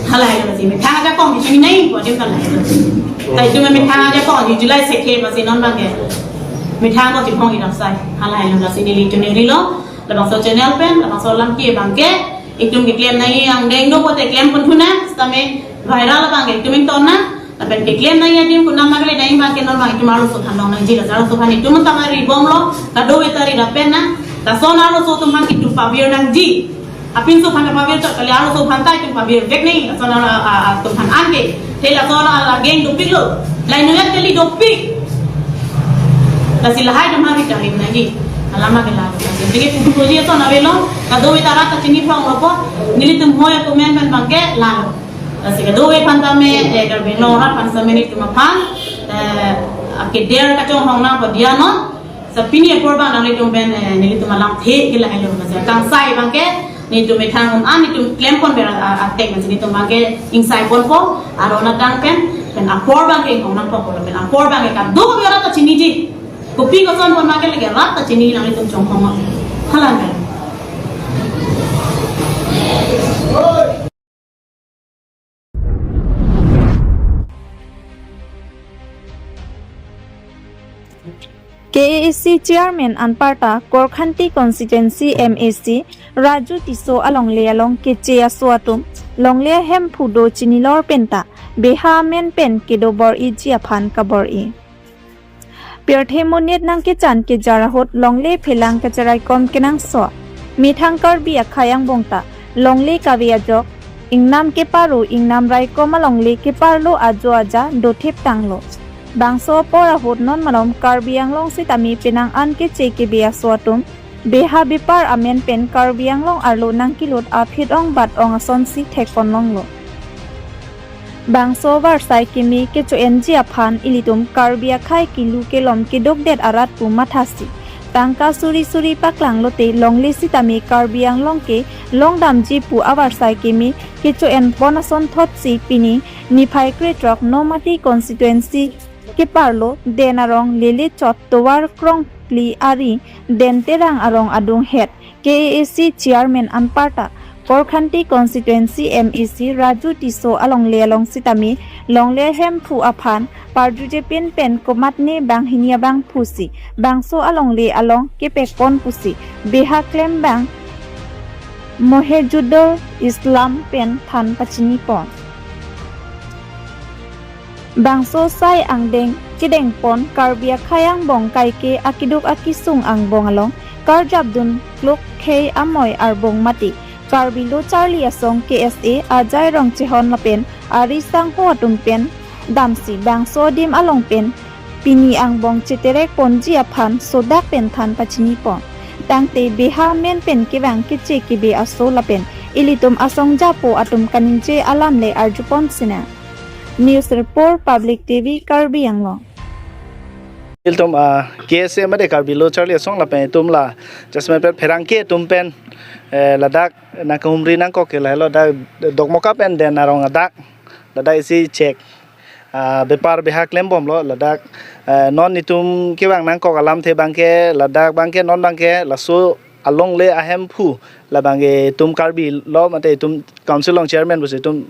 Halahai lasi methang ajakong chini nai bom adim halahai. Ta itum methang ajakong di July sekhe masi non abang ke. Methang ko chipong irak sai. Halahai lasi neli chuneri lo. Labangso channel pen, labangso alam ke abang ke, itum keklem nangji angdeng do pute klem pon thu nang, sitame viral abang ke itum ington nang, lapen keklem nangji adim kunam nangkele nangji abang ke non abang itum arloso aphan long nangji, laso arloso aphan itum tama ri bomlo, kadokave ta ri lapen nang, lason arloso atum aphan itum pabir nangji. Apinso aphan pabir chot kali, arloso aphan ta itum pabir vek nangji, lason ar-, a, a, atum aphan an ke. Te lason a, a, geng dopiklo. Laino yat kali dopik. Lasi lahai atum hari karim nangji. Alama ke lalo. Lasi tinggi pupu puji ason avelo. Kadokave ta rat ta chini phong lopo. Nelitum hoi aku men men abang ke lalo. Lasi kadokave aphan tame, eh, Karbi Anglong arat aphan sitame nelitum aphan, eh, akeder kachonghong nangpo diya non. Sa pini apor abang nanglitum pen, eh, nelitum alamthe ke lahai lo, masa kangsai abang ke, nelitum methang un an, nelitum klem pon ber a, a, atek, masa nelitum abang ke ingsai ponpo, aron atang pen, pen apor abang ke inghong nangpo, pen apor abang ke kadokave arat ta chiniji. Kopi koson pon abang ke lake rat ta chini nanglitum chonghong. Halan pen. K A A C Chairman anparta Korkanthi Constituency M A C Raju Tisso alongle along keche aso atum longle ahemphu do chinilor penta beha amen pen kedo bor-iji aphan kabor-i. Pirthe monit nangkechan kejar ahut longle phelang kacheraikom kenangsot. Methang Karbi akhei angbong ta longle kave ajok, ingnam keparo ingnam raikom alongle keparlo ajo aja dothip tanglo. Bangso apor ahut non malom Karbi Anglong sitame penang an keche kebe aso atum beha bepar amen pen Karbi Anglong arlo nangkelut aphi ong bat ong asonsi thekpon longlo. Bangso avarsai keme kecho-enji aphan ilitum Karbi akhei kelu kelom kedokdet arat pu mathasi tangka suri suri paklang lote longle sitame Karbi Anglong ke longdamji pu avarsai keme kecho-en pon asonthotsi pini niphai krethrok Nomati constituency keparlo Den Arong Lele Chot tovar krongphli ari Den Terang arong adung het K A A C Chairman anparta Korkanthi constituency M A C Raju Tisso alongle along sitame longle hemphu aphan parjuje pin pen komatne banghini abangphu si bangso alongle along kepekpon pusi beha klembang Mohejudul Islam pen than pachinipon. Bangso sai angdeng kedengpon Karbi akhei angbong kaike akeduk akesung angbong along karjapdun kluk khei amoi arbong mati Karbi Lo Charli Asong K S A ajai rong chehon lapen ari sangho atum pen damsi bangso adim along pen pini angbong cheterek ponji aphan sodak pen than pachinipon. Tangte beha amen pen kevang keche kebe aso lapen ilitum asong japo atum kaningje alam le arjupon sinang. News Report, Public T V, Karbi Anglong. Ilitum, ah, K S A mate Karbi Lo Charli Asong lapen itum la jasemet pet pherangke atum pen, eh, ladak nangkahumri nangkok ke lahelo dak Dokmoka pen den arong adak ladak isi chek, ah, bepar beha klembomlo ladak, eh, non itum kevang nangkok alamthe abangke ladak abangke non abangke laso alongle ahemphu labangke itum Karbi Lo mate itum council along chairman pusi itum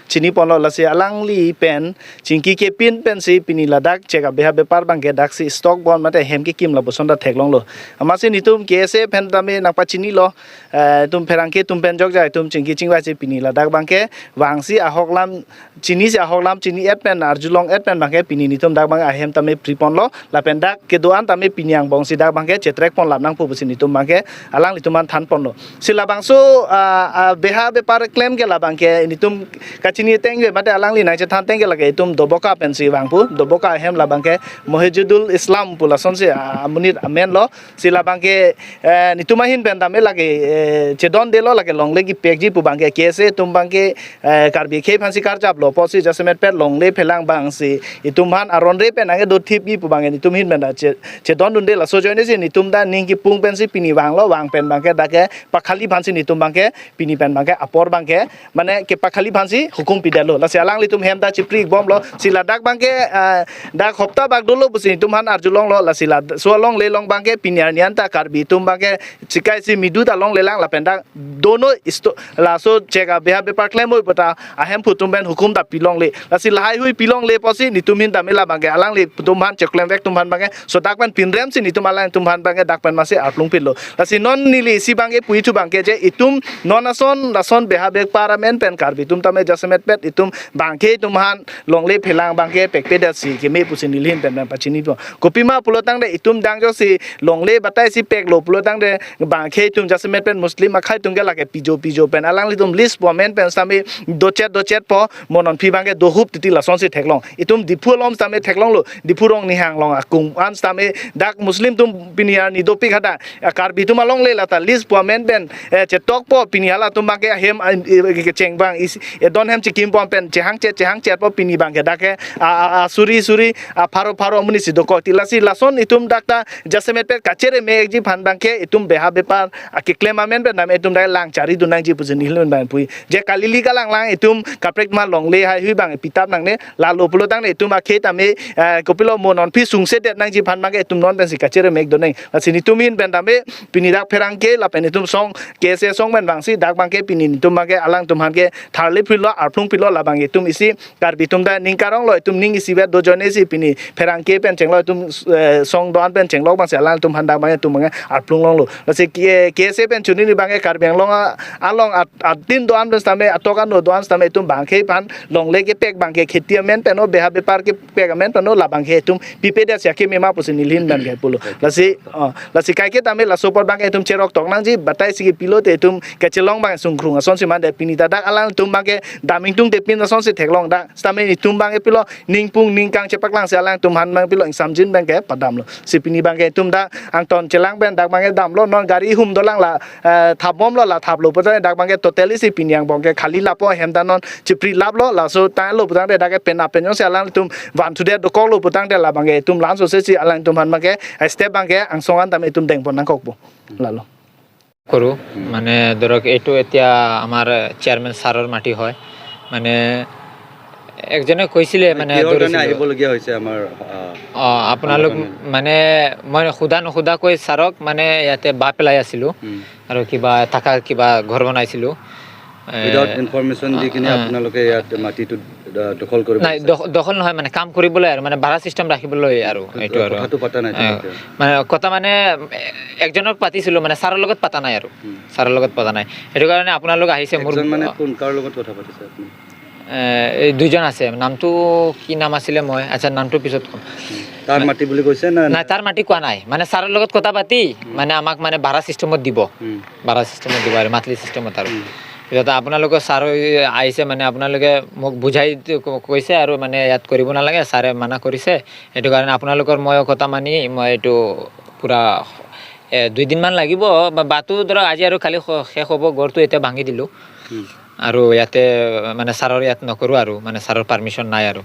chiniponlo, lasi alangli pen chingki kepin pensi pini ladak chek abeha bepar abangke daksi stock bon mate hem kekim lapuson ta theklonglo. Amatsi itum K S A pen tame nangpachinilo, eh, itum pherangke atum pen jokjai itum chingki chingvaisi pini ladak abangke vangsi ahok lam chinisi ahok lam chini-et pen arjulong-et pen abangke pini itum dak abang ahem tame priponlo lapen dak kedo-an tame pini angbongsi dak abangke cheterek pon lap nangpo pusi itum abangke alanglitum aphan thanponlo. Si labangso, ah, ah, beha bepar klem ke labangke itum kachini ateng ke mate alangli nangchethan ateng ke lake itum Doboka pensi vangpo, Doboka ahem labangke Mohejudul Islam pu lasonsi, ah, amonit amenlo. Si labangke, eh, itum ahin pen tame lake, eh, chedondelo lake longle kepekji pu abangke K S A atum abangke, eh, Karbi akhei aphansi karjaplo pusi jasemet pet longle phelang abangsi itum aphan aron re pen anke dothipji pu abangke itum ahin pen ta che, chedondunde laso ajoinesi itum ta ning kepung pensi pini vanglo, vang pen abangke dak ke pakhali aphansi itum abangke pini pen abangke apor abangke mane kepakhali aphansi hukum pidetlo. Lasi alanglitum hem ta chiprik bomlo. Si ladak abangke, ah, dak hopta bak dolo pusi itum aphan arjulonglo. Lasi laso alongle along abangke pini arni anta Karbi atum abangke chikai si midu ta longlelang lapen dak dono isto laso chek abeha bepar klem oi puta ahemphu atum pen hukum ta pilongle. Lasi lahai hui pilongle pusi itum ahin tame labangke alanglitum aphan cheklemvek atum aphan abangke sodak pen pinremsi itum alanglitum aphan abangke dak pen masi arplung pilo. Lasi non neli isi abangke puithu abangke je itum non ason ason beha bepar amen pen Karbi atum tame jasemet pet itum bangke itum aphan longle phelang abangke pekpedetsi keme pusi neli ahin pen pachinipo. Kopima pulotangte itum dang joksi longle batai si peklo pulotangte bangke itum jasemet pen Muslim akhei atum ke lake pijo pijo pen alanglitum list pu amen pen sitame dochet dochetpo, mo non aphi abangke dohup titi lasonsi theklong. Itum Diphu along sitame theklonglo, Diphu Rongnihang along akung an sitame dak Muslim atum pini arni dopik hadak, ah, Karbi atum alongle lata list pu amen pen, eh, chetokpo pini halatum abangke ahem, ah, eh, kecheng abang isi, eh, don hem chikim pon pen chehangchet chehangchetpo pini abangke dak ke, ah, ah, ah, suri suri, ah, pharo pharo amonit si dokok ti lasi lason itum dak ta jasemet pet kachere mekji aphan abangke itum beha bepar, ah, keklem amen pen tame itum dak lang charidun nangji pusi neli ahin pen pu. Je kalili kalanglang itum kaprek ma longle hai hui abang pitap nangne lalo pulotangte itum akhei tame, eh, kopilo mo non aphi sungsedet nangji aphan abangke itum non pensi kachere mek donang. Lasi itum ahin pen tame pini dak pherangke lapen itum song K S A song pen vangsi dak abangke pini itum abangke alangtum aphan ke tharle philo arplung pilo labang itum isi Karbi atum ta ning karonglo itum ning isivet do ajoinesi pini pherangke pen chenglo itum, eh, song do-an pen chenglo abangsi alangtum aphan dak abangke itum abangke arplung longlo. Lasi K-, K S A pen chunini abangke Karbi Anglong a-, along at-, atin do-an pen sitame atok ano do-an sitame itum bangke aphan longle kepek abangke kheti amen pen o beha bepar kepek amen pen o labangke itum pipedetsi akeme ma pusi neli ahin pen ke pulo. Lasi, oh, lasi kaike tame laso apot abangke itum cherok tok nangji batai si kepilote itum kachelong abang sungkrung asonsi mande pini ta dak alangtum abangke dam ingtungte pin asonsi theklong dak sitame itum abangke pilo ningpung ningkang chepaklangsi alangtum aphan abang pilo ingsamjin abangke padamlo. Si pini abangke itum dak angton chelang pen dak abangke damlo non gari hum dolang la, eh, thapbomlo la thaplo putangte dak abangke totally si pini angbong ke khali lapo hem ta non chipri laplo laso tanglo putangte dak ke pen apen jongsi alangtum vanthudet dokoklo putangte labangke itum laso sesi alangtum aphan abangke, eh, step abangke angsong an tame itum dengpon nangkokpo. Lalo. কৰো। মানে ধৰক এইটো এতিয়া আমাৰ চেয়াৰমেন ছাৰৰ মাটি হয়। মানে একজনে কৈছিলে মানে মানে কিহৰ ধৰিছিলো। কাৰণে আহিবলগীয়া হৈছে আমাৰ, আহ, অ, আপোনালোক সংগঠনে? মানে মই সোধা নোসোধাকৈ ছাৰক মানে ইয়াতে বাঁহ পেলাই আছিলো। উম। আৰু কিবা থাকা কিবা ঘৰ বনাইছিলো। উইদাউট ইনফৰমেশ্যন দি কিনে আপোনালোকে ইয়াত মাটিটো দ-, দখল কৰিব নাই, বিচাৰে? দখ-, দখল নহয়, মানে কাম কৰিবলৈ আৰু, মানে ভাড়া চিষ্টেম ৰাখিবলৈ আৰু, এইটো আৰু। কথাটো পতা নাই এ, তেওঁলোকে? মানে কথা মানে, এ, একজনক পাতিছিলো, মানে ছাৰৰ লগত পতা নাই আৰু। হুম। ছাৰৰ লগত পতা নাই। সেইটো কাৰণে আপোনালোক আহিছে মোৰ একজন মানে কোন, কাৰ লগত কথা পাতিছে আপুনি? এ, এই দুজন আছে, নামটো কি নাম আছিলে, মই, আচ্ছা, নামটো পিছত ক'ম। হুম। তাৰ মাটি বুলি কৈছে না? নাই, তাৰ মাটি কোৱা নাই, মানে ছাৰৰ লগত কথা পাতি, হুম। মানে আমাক মানে ভাড়া চিষ্টেমত দিব। হুম। ভাড়া চিষ্টেমত দিব আৰু মান্থলি চিষ্টেমত আৰু। হুম। পিছত আপোনালোকৰ ছাৰ আহিছে, মানে আপোনালোকে মোক বুজাই দি ক-, কৈছে আৰু, মানে ইয়াত কৰিব নালাগে, ছাৰে মানা কৰিছে। সেইটো কাৰণে আপোনালোকৰ মই কথা মানি মই এইটো পুৰা, এ, দুই দিনমান লাগিব। বা-, বাটো ধৰক আজি আৰু কালি শ-, শেষ হ'ব, ঘৰটো এতিয়া ভাঙি দিলো। হুম। আৰু ইয়াতে মানে ছাৰৰ ইয়াত নকৰো আৰু, মানে ছাৰৰ পাৰ্মিশ্যন নাই আৰু।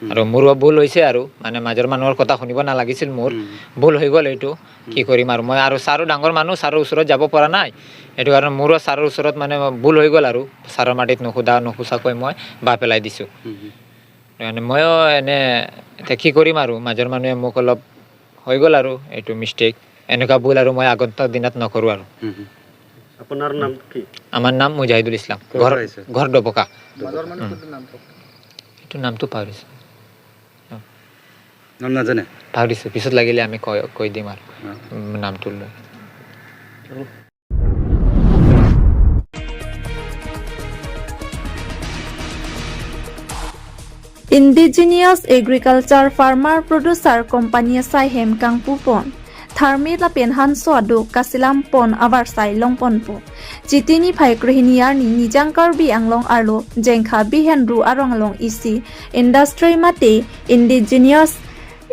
হুম। আৰু মোৰো ভুল হৈছে আৰু, মানে মাজৰ মানুহৰ কথা শুনিব নালাগিছিল মোৰ। হুম। ভুল হৈ গ'ল এইটো। কি কৰিম আৰু, মই আৰু ছাৰো ডাঙৰ মানুহ, ছাৰৰ ওচৰত যাব পৰা নাই। এইটো কাৰণে মোৰো ছাৰৰ ওচৰত মানে ভুল হৈ গ'ল আৰু, ছাৰৰ মাটিত নুসুধা, নুসুচাকৈ মই বাঁহ পেলাই দিছো। হুম, হুম। মানে ময়ো এনে এতিয়া কি কৰিম আৰু, মাজৰ মানুহে মোক অলপ হৈ গ'ল আৰু এইটো মিষ্টেক, এনেকুৱা ভুল আৰু মই আগন্তুক দিনত নকৰো আৰু। হুম, হুম। আপোনাৰ নাম কি? আমাৰ নাম মুজাহিদুল ইছলাম। ক'ৰ ঘৰ, পৰা আহিছে? ঘৰ ডবকা। মাজৰ মানুহ হুম। কোনটো নাম কওক? এইটো নামটো পাহৰিছো। নাম নাজানে? পাহৰিছো, পিছত লাগিলে আমি কৈ, কৈ দিম আৰু। অ। উম, নামটো লৈ। Indigenous Agriculture Farmer Producer Company asai hem kangpupon. Tharmit lapen hanso aduk kasilampon avarsai longponpo. Chiti niphai krehini arni Nijang Karbi Anglong arlo Jengkha Bihenru arong along isi industry mate Indigenous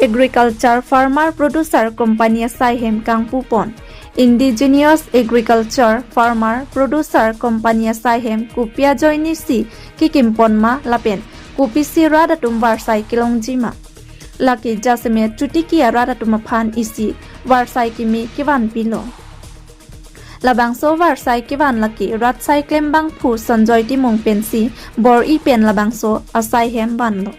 Agriculture Farmer Producer Company asai hem kangpupon. Indigenous Agriculture Farmer Producer Company asai hem kopi ajoinesi kekimpon ma lapen kopisi rat atum varsai kelongji ma. Lake jasemet chotiki arat atum aphan isi varsai keme kevanpilo. Labangso varsai kevan lake rat asai klembangphu Sanjoy Timung pensi bor-i pen labangso asai hem vanlo.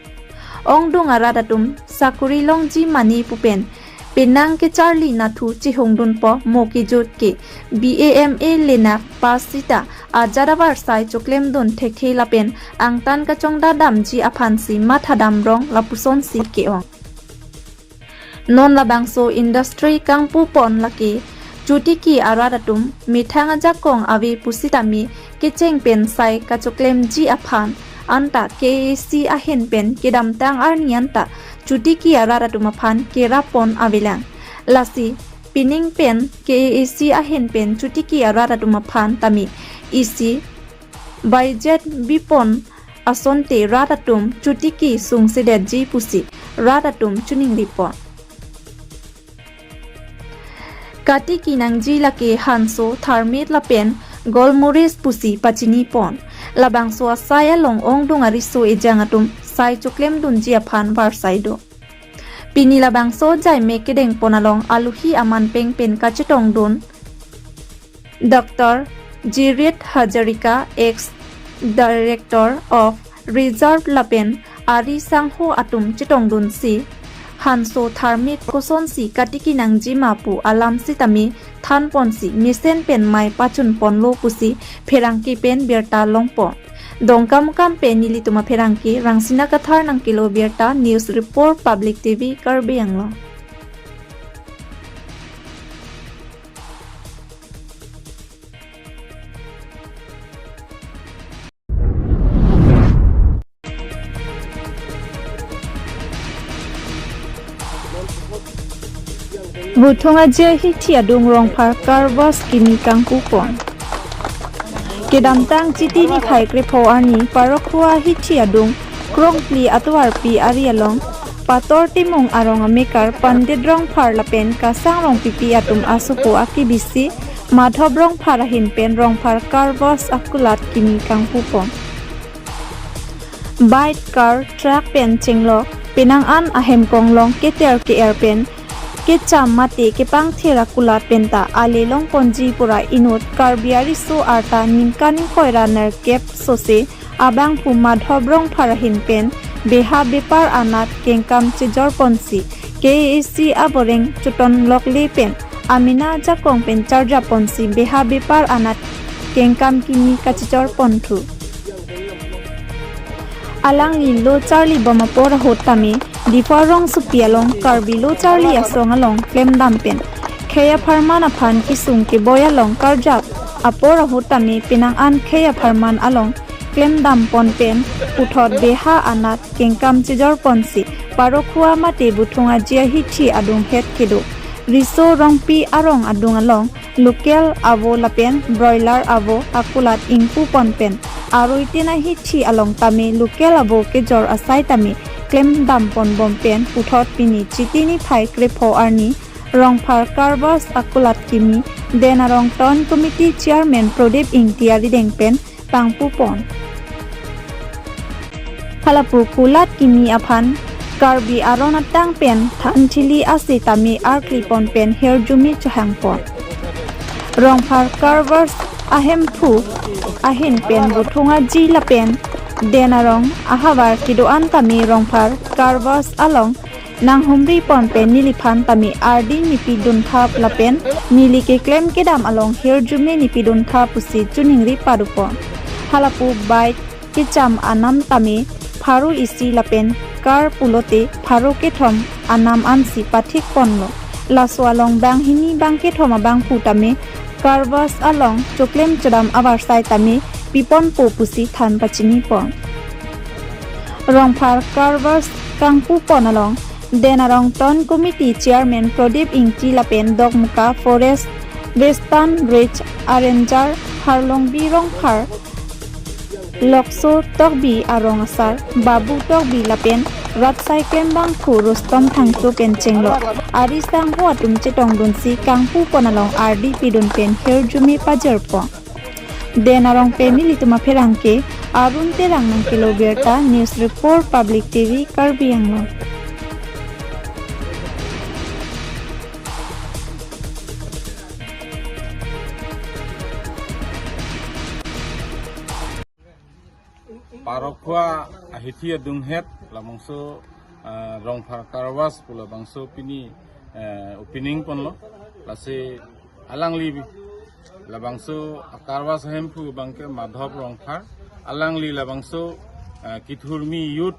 Ongdung arat atum sakuri longji mane pu pen penang kecharli nathu chihungdunpo mo kejut ke B A M A lenak pass sita ajat avarsai choklemdun thekthe lapen angtan kachongdadamji aphansi mathadam rong lapusonsi ke-ong. Non labangso industry kangpupon lake chotiki arat atum methang ajakong ave pusitame kecheng pen sai kachoklemji aphan anta K A A C ahin pen kedamtang arni anta chotiki arat atum aphan kerapon avelang. Lasi pining pen K A A C ahin pen chotiki arat atum aphan tame isi budget bipon asonte rat atum chotiki sungsedetji pusi rat atum choningripon. Katiki nangji lake hanso, tharmit lapen golmoris pusi pachinipon. Labangso asai along ongdung ariso ejang atum sai choklemdunji aphan varsai do. Pini labangso jaime kedengpon along aluhi aman peng pen kachetongdun Doctor Jirit Hazarika, ex Director of Reserve lapen ari sangho atum chetongdunsi hanso tharmit kosonsi katiki nangji ma pu alam sitame thanponsi mesen pen mei pachunponlo pusi pherangke pen birta longpon. Dongkamukam pen nelitum apherangke Rangsina Kathar nangkelo birta, News Report, Public T V, Karbi Anglong. Buthung aje hithi adung Rongphar car wash kimi kangpupon. Kedamtang Chiti niphai krepho arni Parokhowa hithi adung Krongpli atovarpi ari along Pator Timung arong amekar Pandit Rongphar lapen Kasang Rongpipi atum asopo akibisi Madhop Rongphar ahin pen Rongphar car wash akulat kimi kangpupon. Bike, car, truck pen chenglok penang an ahemkong along keter ke-er pen kecham mate kepangthir akulat penta ale longponji pura inut Karbi ariso arta ningkan ingkoi ra nerkep sose abangphu Madhop Rongphar ahin pen beha bepar anat kengkam chejorponsi K A A C aboreng chotonlokle pen amena ajakong pen charjaponsi beha bepar anat kengkam kimi kachechor ponthu. Alangli lo charli bom apor ahut tame Diphu rongsopi along Karbi lo charli asong along klemdam pen khei apharman aphan kesung keboi along karjap apor ahut tame penang an khei apharman along klemdam pon pen puthot beha anat kengkam chejor ponsi Parokhua mate Buthung Aji ahithi adunghet kedo Riso Rongpi arong adung along local avo lapen broiler avo akulat ingpu pon pen aruitin ahithi along tame local avo kejor asai tame klemdam pon bom pen puthot pini Chiti niphai krepho arni Rongphar Car Wash akulat kimi Den Arong Town Committee Chairman Prodip Ingti arideng pen pangpu pon. Halapu kulat kimi aphan Karbi aron atang pen thanthili ase tame arkli pon pen hirjume chehang pon. Rongphar Car Wash ahemphu ahin pen Buthung Aji lapen Den Arong ahavar kedo-an tame Rongphar Car Wash along nanghumri pon pen neliphan tame ardi nepi duntha lapen neli keklem kedam along hirjume nepi duntha pusi choningri pado pon. Halapu bike kecham anam tame pharo isi lapen car pulote pharo kethom anam ansi pathik ponlo. Laso along banghini bangkethom abangphu tame Car Wash along choklem chodam avarsai tame piponpo pusi than pachini pon. Rongphar Car Wash kangpu pon along Den Arong Town Committee Chairman Prodip Ingti lapen Dokmoka Forest Western Range Ranger Harlongbi Rongphar, Lokso Tokbi arong asar Babu Tokbi lapen rat sai klembangphu Rustom Thangcho pen chenglok ari sangho atum chetongdunsi kangpu pon along ardi pidun pen hirjume pajir pon. Den Arong pen nelitum apherangke Arun Terang nangkelo birta, News Report, Public T V, Karbi Anglong. Parokhua ahithi adunghet labangso, ah, Rongphar Car Wash pu labangso pini, eh, opening ponlo. Lasi alangli labangso a-car wash ahemphu abangke Madhop Rongphar. Alangli labangso, eh, kethurmi youth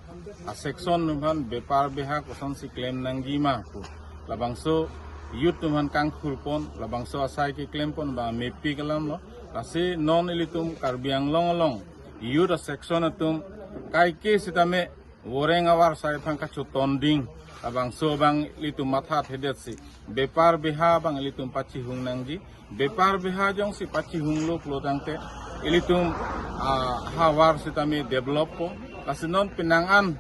a-section atum aphan bepar beha kosonsi klem nangji ma pu. Labangso youth atum aphan kangthur pon, labangso asai keklem pon abang mepik alam lo. Lasi non ilitum Karbi Anglong along youth a-section atum kaike sitame voreng avarsai aphan kachotonding, labangso abang ilitum matha thedetsi bepar beha abang ilitum pachihung nangji. Bepar beha jongsi pachihunglo pulo tangte ilitum, ah, havar sitame develop po. Lasi non penang an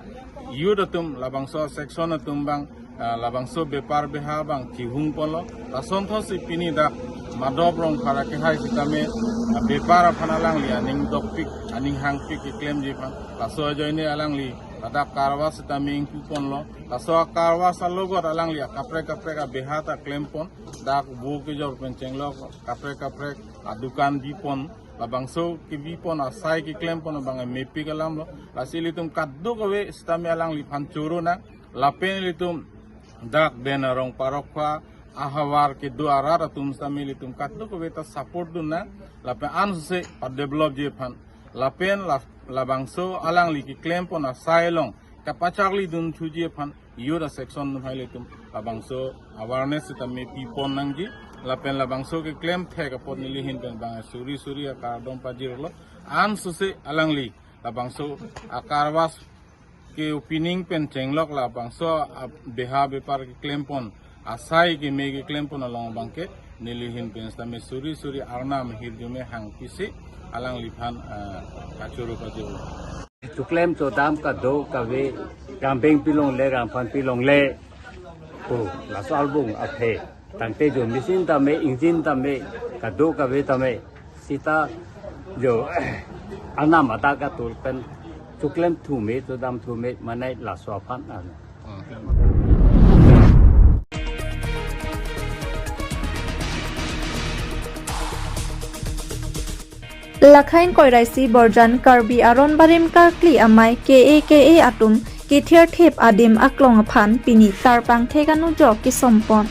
youth atum labangso section atum abang, ah, labangso bepar beha abang chihung ponlo. Lason thotsi pini dak Madhop Rongphar akehai sitame, ah, bepar aphan alangli aning dokpik, aning hangpik keklemji aphan. Laso ajoine alangli ladak car wash sitame ingpu ponlo. Laso a-car wash alogot alangli akaprek kaprek abeha ta klem pon. Dak vo kejor pen chenglok kaprek kaprek adukan bi pon. Labangso kebi pon asai keklem pon abang mepik alam lo. Lasi ilitum kadokave sitame alangliphan choro nang. Lapen ilitum dak Den Arong Parokhua ahavar kedo arat atum sitame ilitum kadokave ta support dun nang. Lapen ansose padevelopji aphan. Lapen la-, labangso alangli keklem pon asai along kapacharli dunthuji aphan youth a-section atum hai ilitum labangso awareness sitame pi pon nangji. Lapen labangso keklem thek apot neli ahin pen abang suri suri akardom pajirlo. Ansose alangli labangso a-car wash ke opening pen chenglok labangso abeha bepar keklem pon asai keme keklem pon along abangke neli ahin pen sitame suri suri arnam hirjume hangpisi alangliphan, ah, kachoro pajirlo. Choklem chodam kadokave, rambeng pilongle, ramphan pilongle pu laso album aphe. Tangte jo machine tame, engine tame, kadokave tame, sita jo arnam adak atur pen choklem thume, chodam thume, mane laso aphan an. Lakhain Koiraisi Borjan Karbi Aron Barim Karkli Amei K A K A atum kethir thip adim aklong aphan pini Tarpang Thekanu jo kesom pon.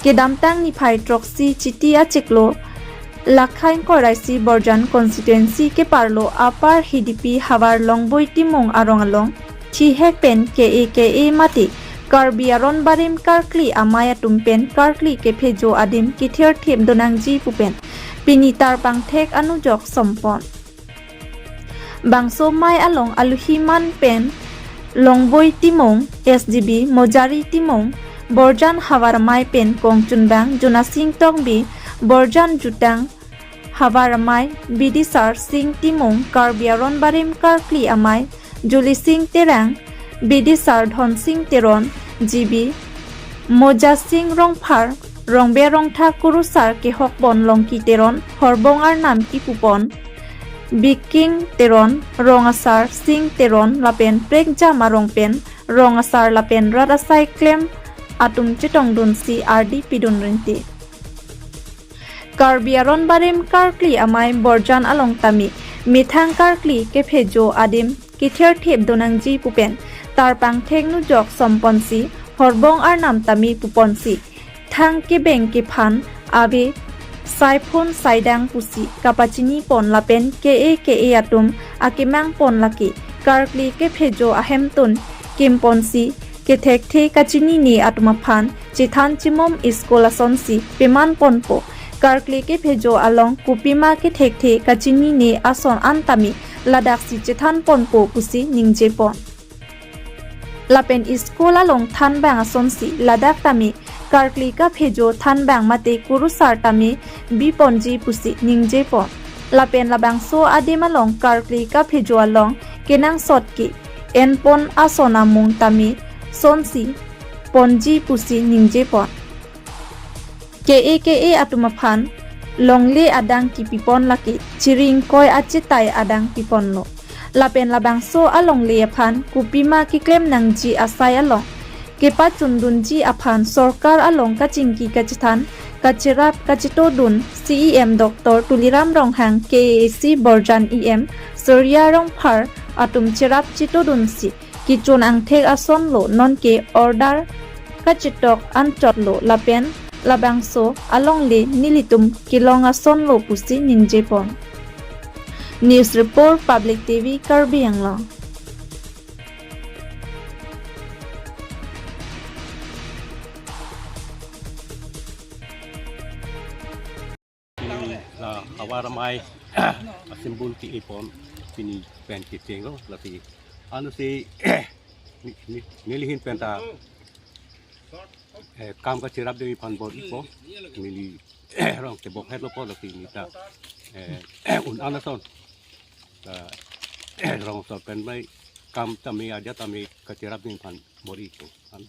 Kedamtang niphai throksi Chiti achiklo Lakhain Koraisi Borjan constituency keparlo Upper Hidipi havar Longboi Timung arong along thihek pen K A K A mate Karbi Aron Barim Karkli Amei atum pen karkli kephojo adim kithirthip donangji pu pen pini tarpangthek anujok sompon. Bangso amei along aluhi man pen Longboi Timung, S D B, Mojari Timung, Borjan havar amei pen kongchunbang Jonasing Tokbi, Borjan jutang havar amei Bidisar Sing Timung, Karbi Aron Barim Karkli Amei Julising Terang, Bidisar Dhonsing Teron, G B, Mojasing Rongphar, Rongbe Rongtha Kurusar kehokpon Longki Teron, Horbong Arnam kipupon Biking Teron, Rong Asar Sing Teron lapen prekjam arong pen Rong Asar lapen rat asai klem atum chetongdunsi ardi pidun rinti. Karbi Aron Barim Karkli Amei Borjan along tame methang karkli kephojo adim kithirthip donangji pu pen tarpangthek nujok somponsi Horbong Arnam tame puponsi thang kebeng kephan ave, saiphun saidang pusi kapachinipon lapen K A K A atum akemangpon lake karkli kephojo ahemtun kimponsi kethekthe kachinine atum aphan chethan chimum school asonsi pemanponpo. Karkli kephojo along kopima kethekthe kachinine ason an tame ladaksi chethanponpo pusi ningjepon. Lapen school along thanbang asonsi ladak tame karkli kaphojo thanbang mate kurusar tame biponji pusi ningjepon. Lapen labangso adim along karkli kaphojo along kenangsot ke-enpon ason amung tame sonsi ponji pusi ningjepon. K A K A atum aphan longle adang kipipon lake chiri ingkoi achetai adang piponlo. Lapen labangso alongle aphan kopima keklem nangji asai along kepachundunji aphan sorkar along kachingki kachethan kacherap kachetodun C E M Doctor Tuliram Ronghang, K A A C Borjan E M Surya Rongphar atum cherap chetodunsi kechun angthek asonlo, nonke order kachetok anchotlo lapen labangso alongle nelitum kelong asonlo pusi ningjepon. News report, Public T V, Karbi Anglong. Pini la havar amei a-symbol ke-epon pini pen kechenglo lasi ano si ni- ni- nelihin penta, eh, kam kacherapdun aphan bor-ipo, neli rong tebok hetlo po lasi neta, eh, un-an ason, eh, rong asor pen mai kam tame aja tame kacherapdun aphan bor-ipo. An-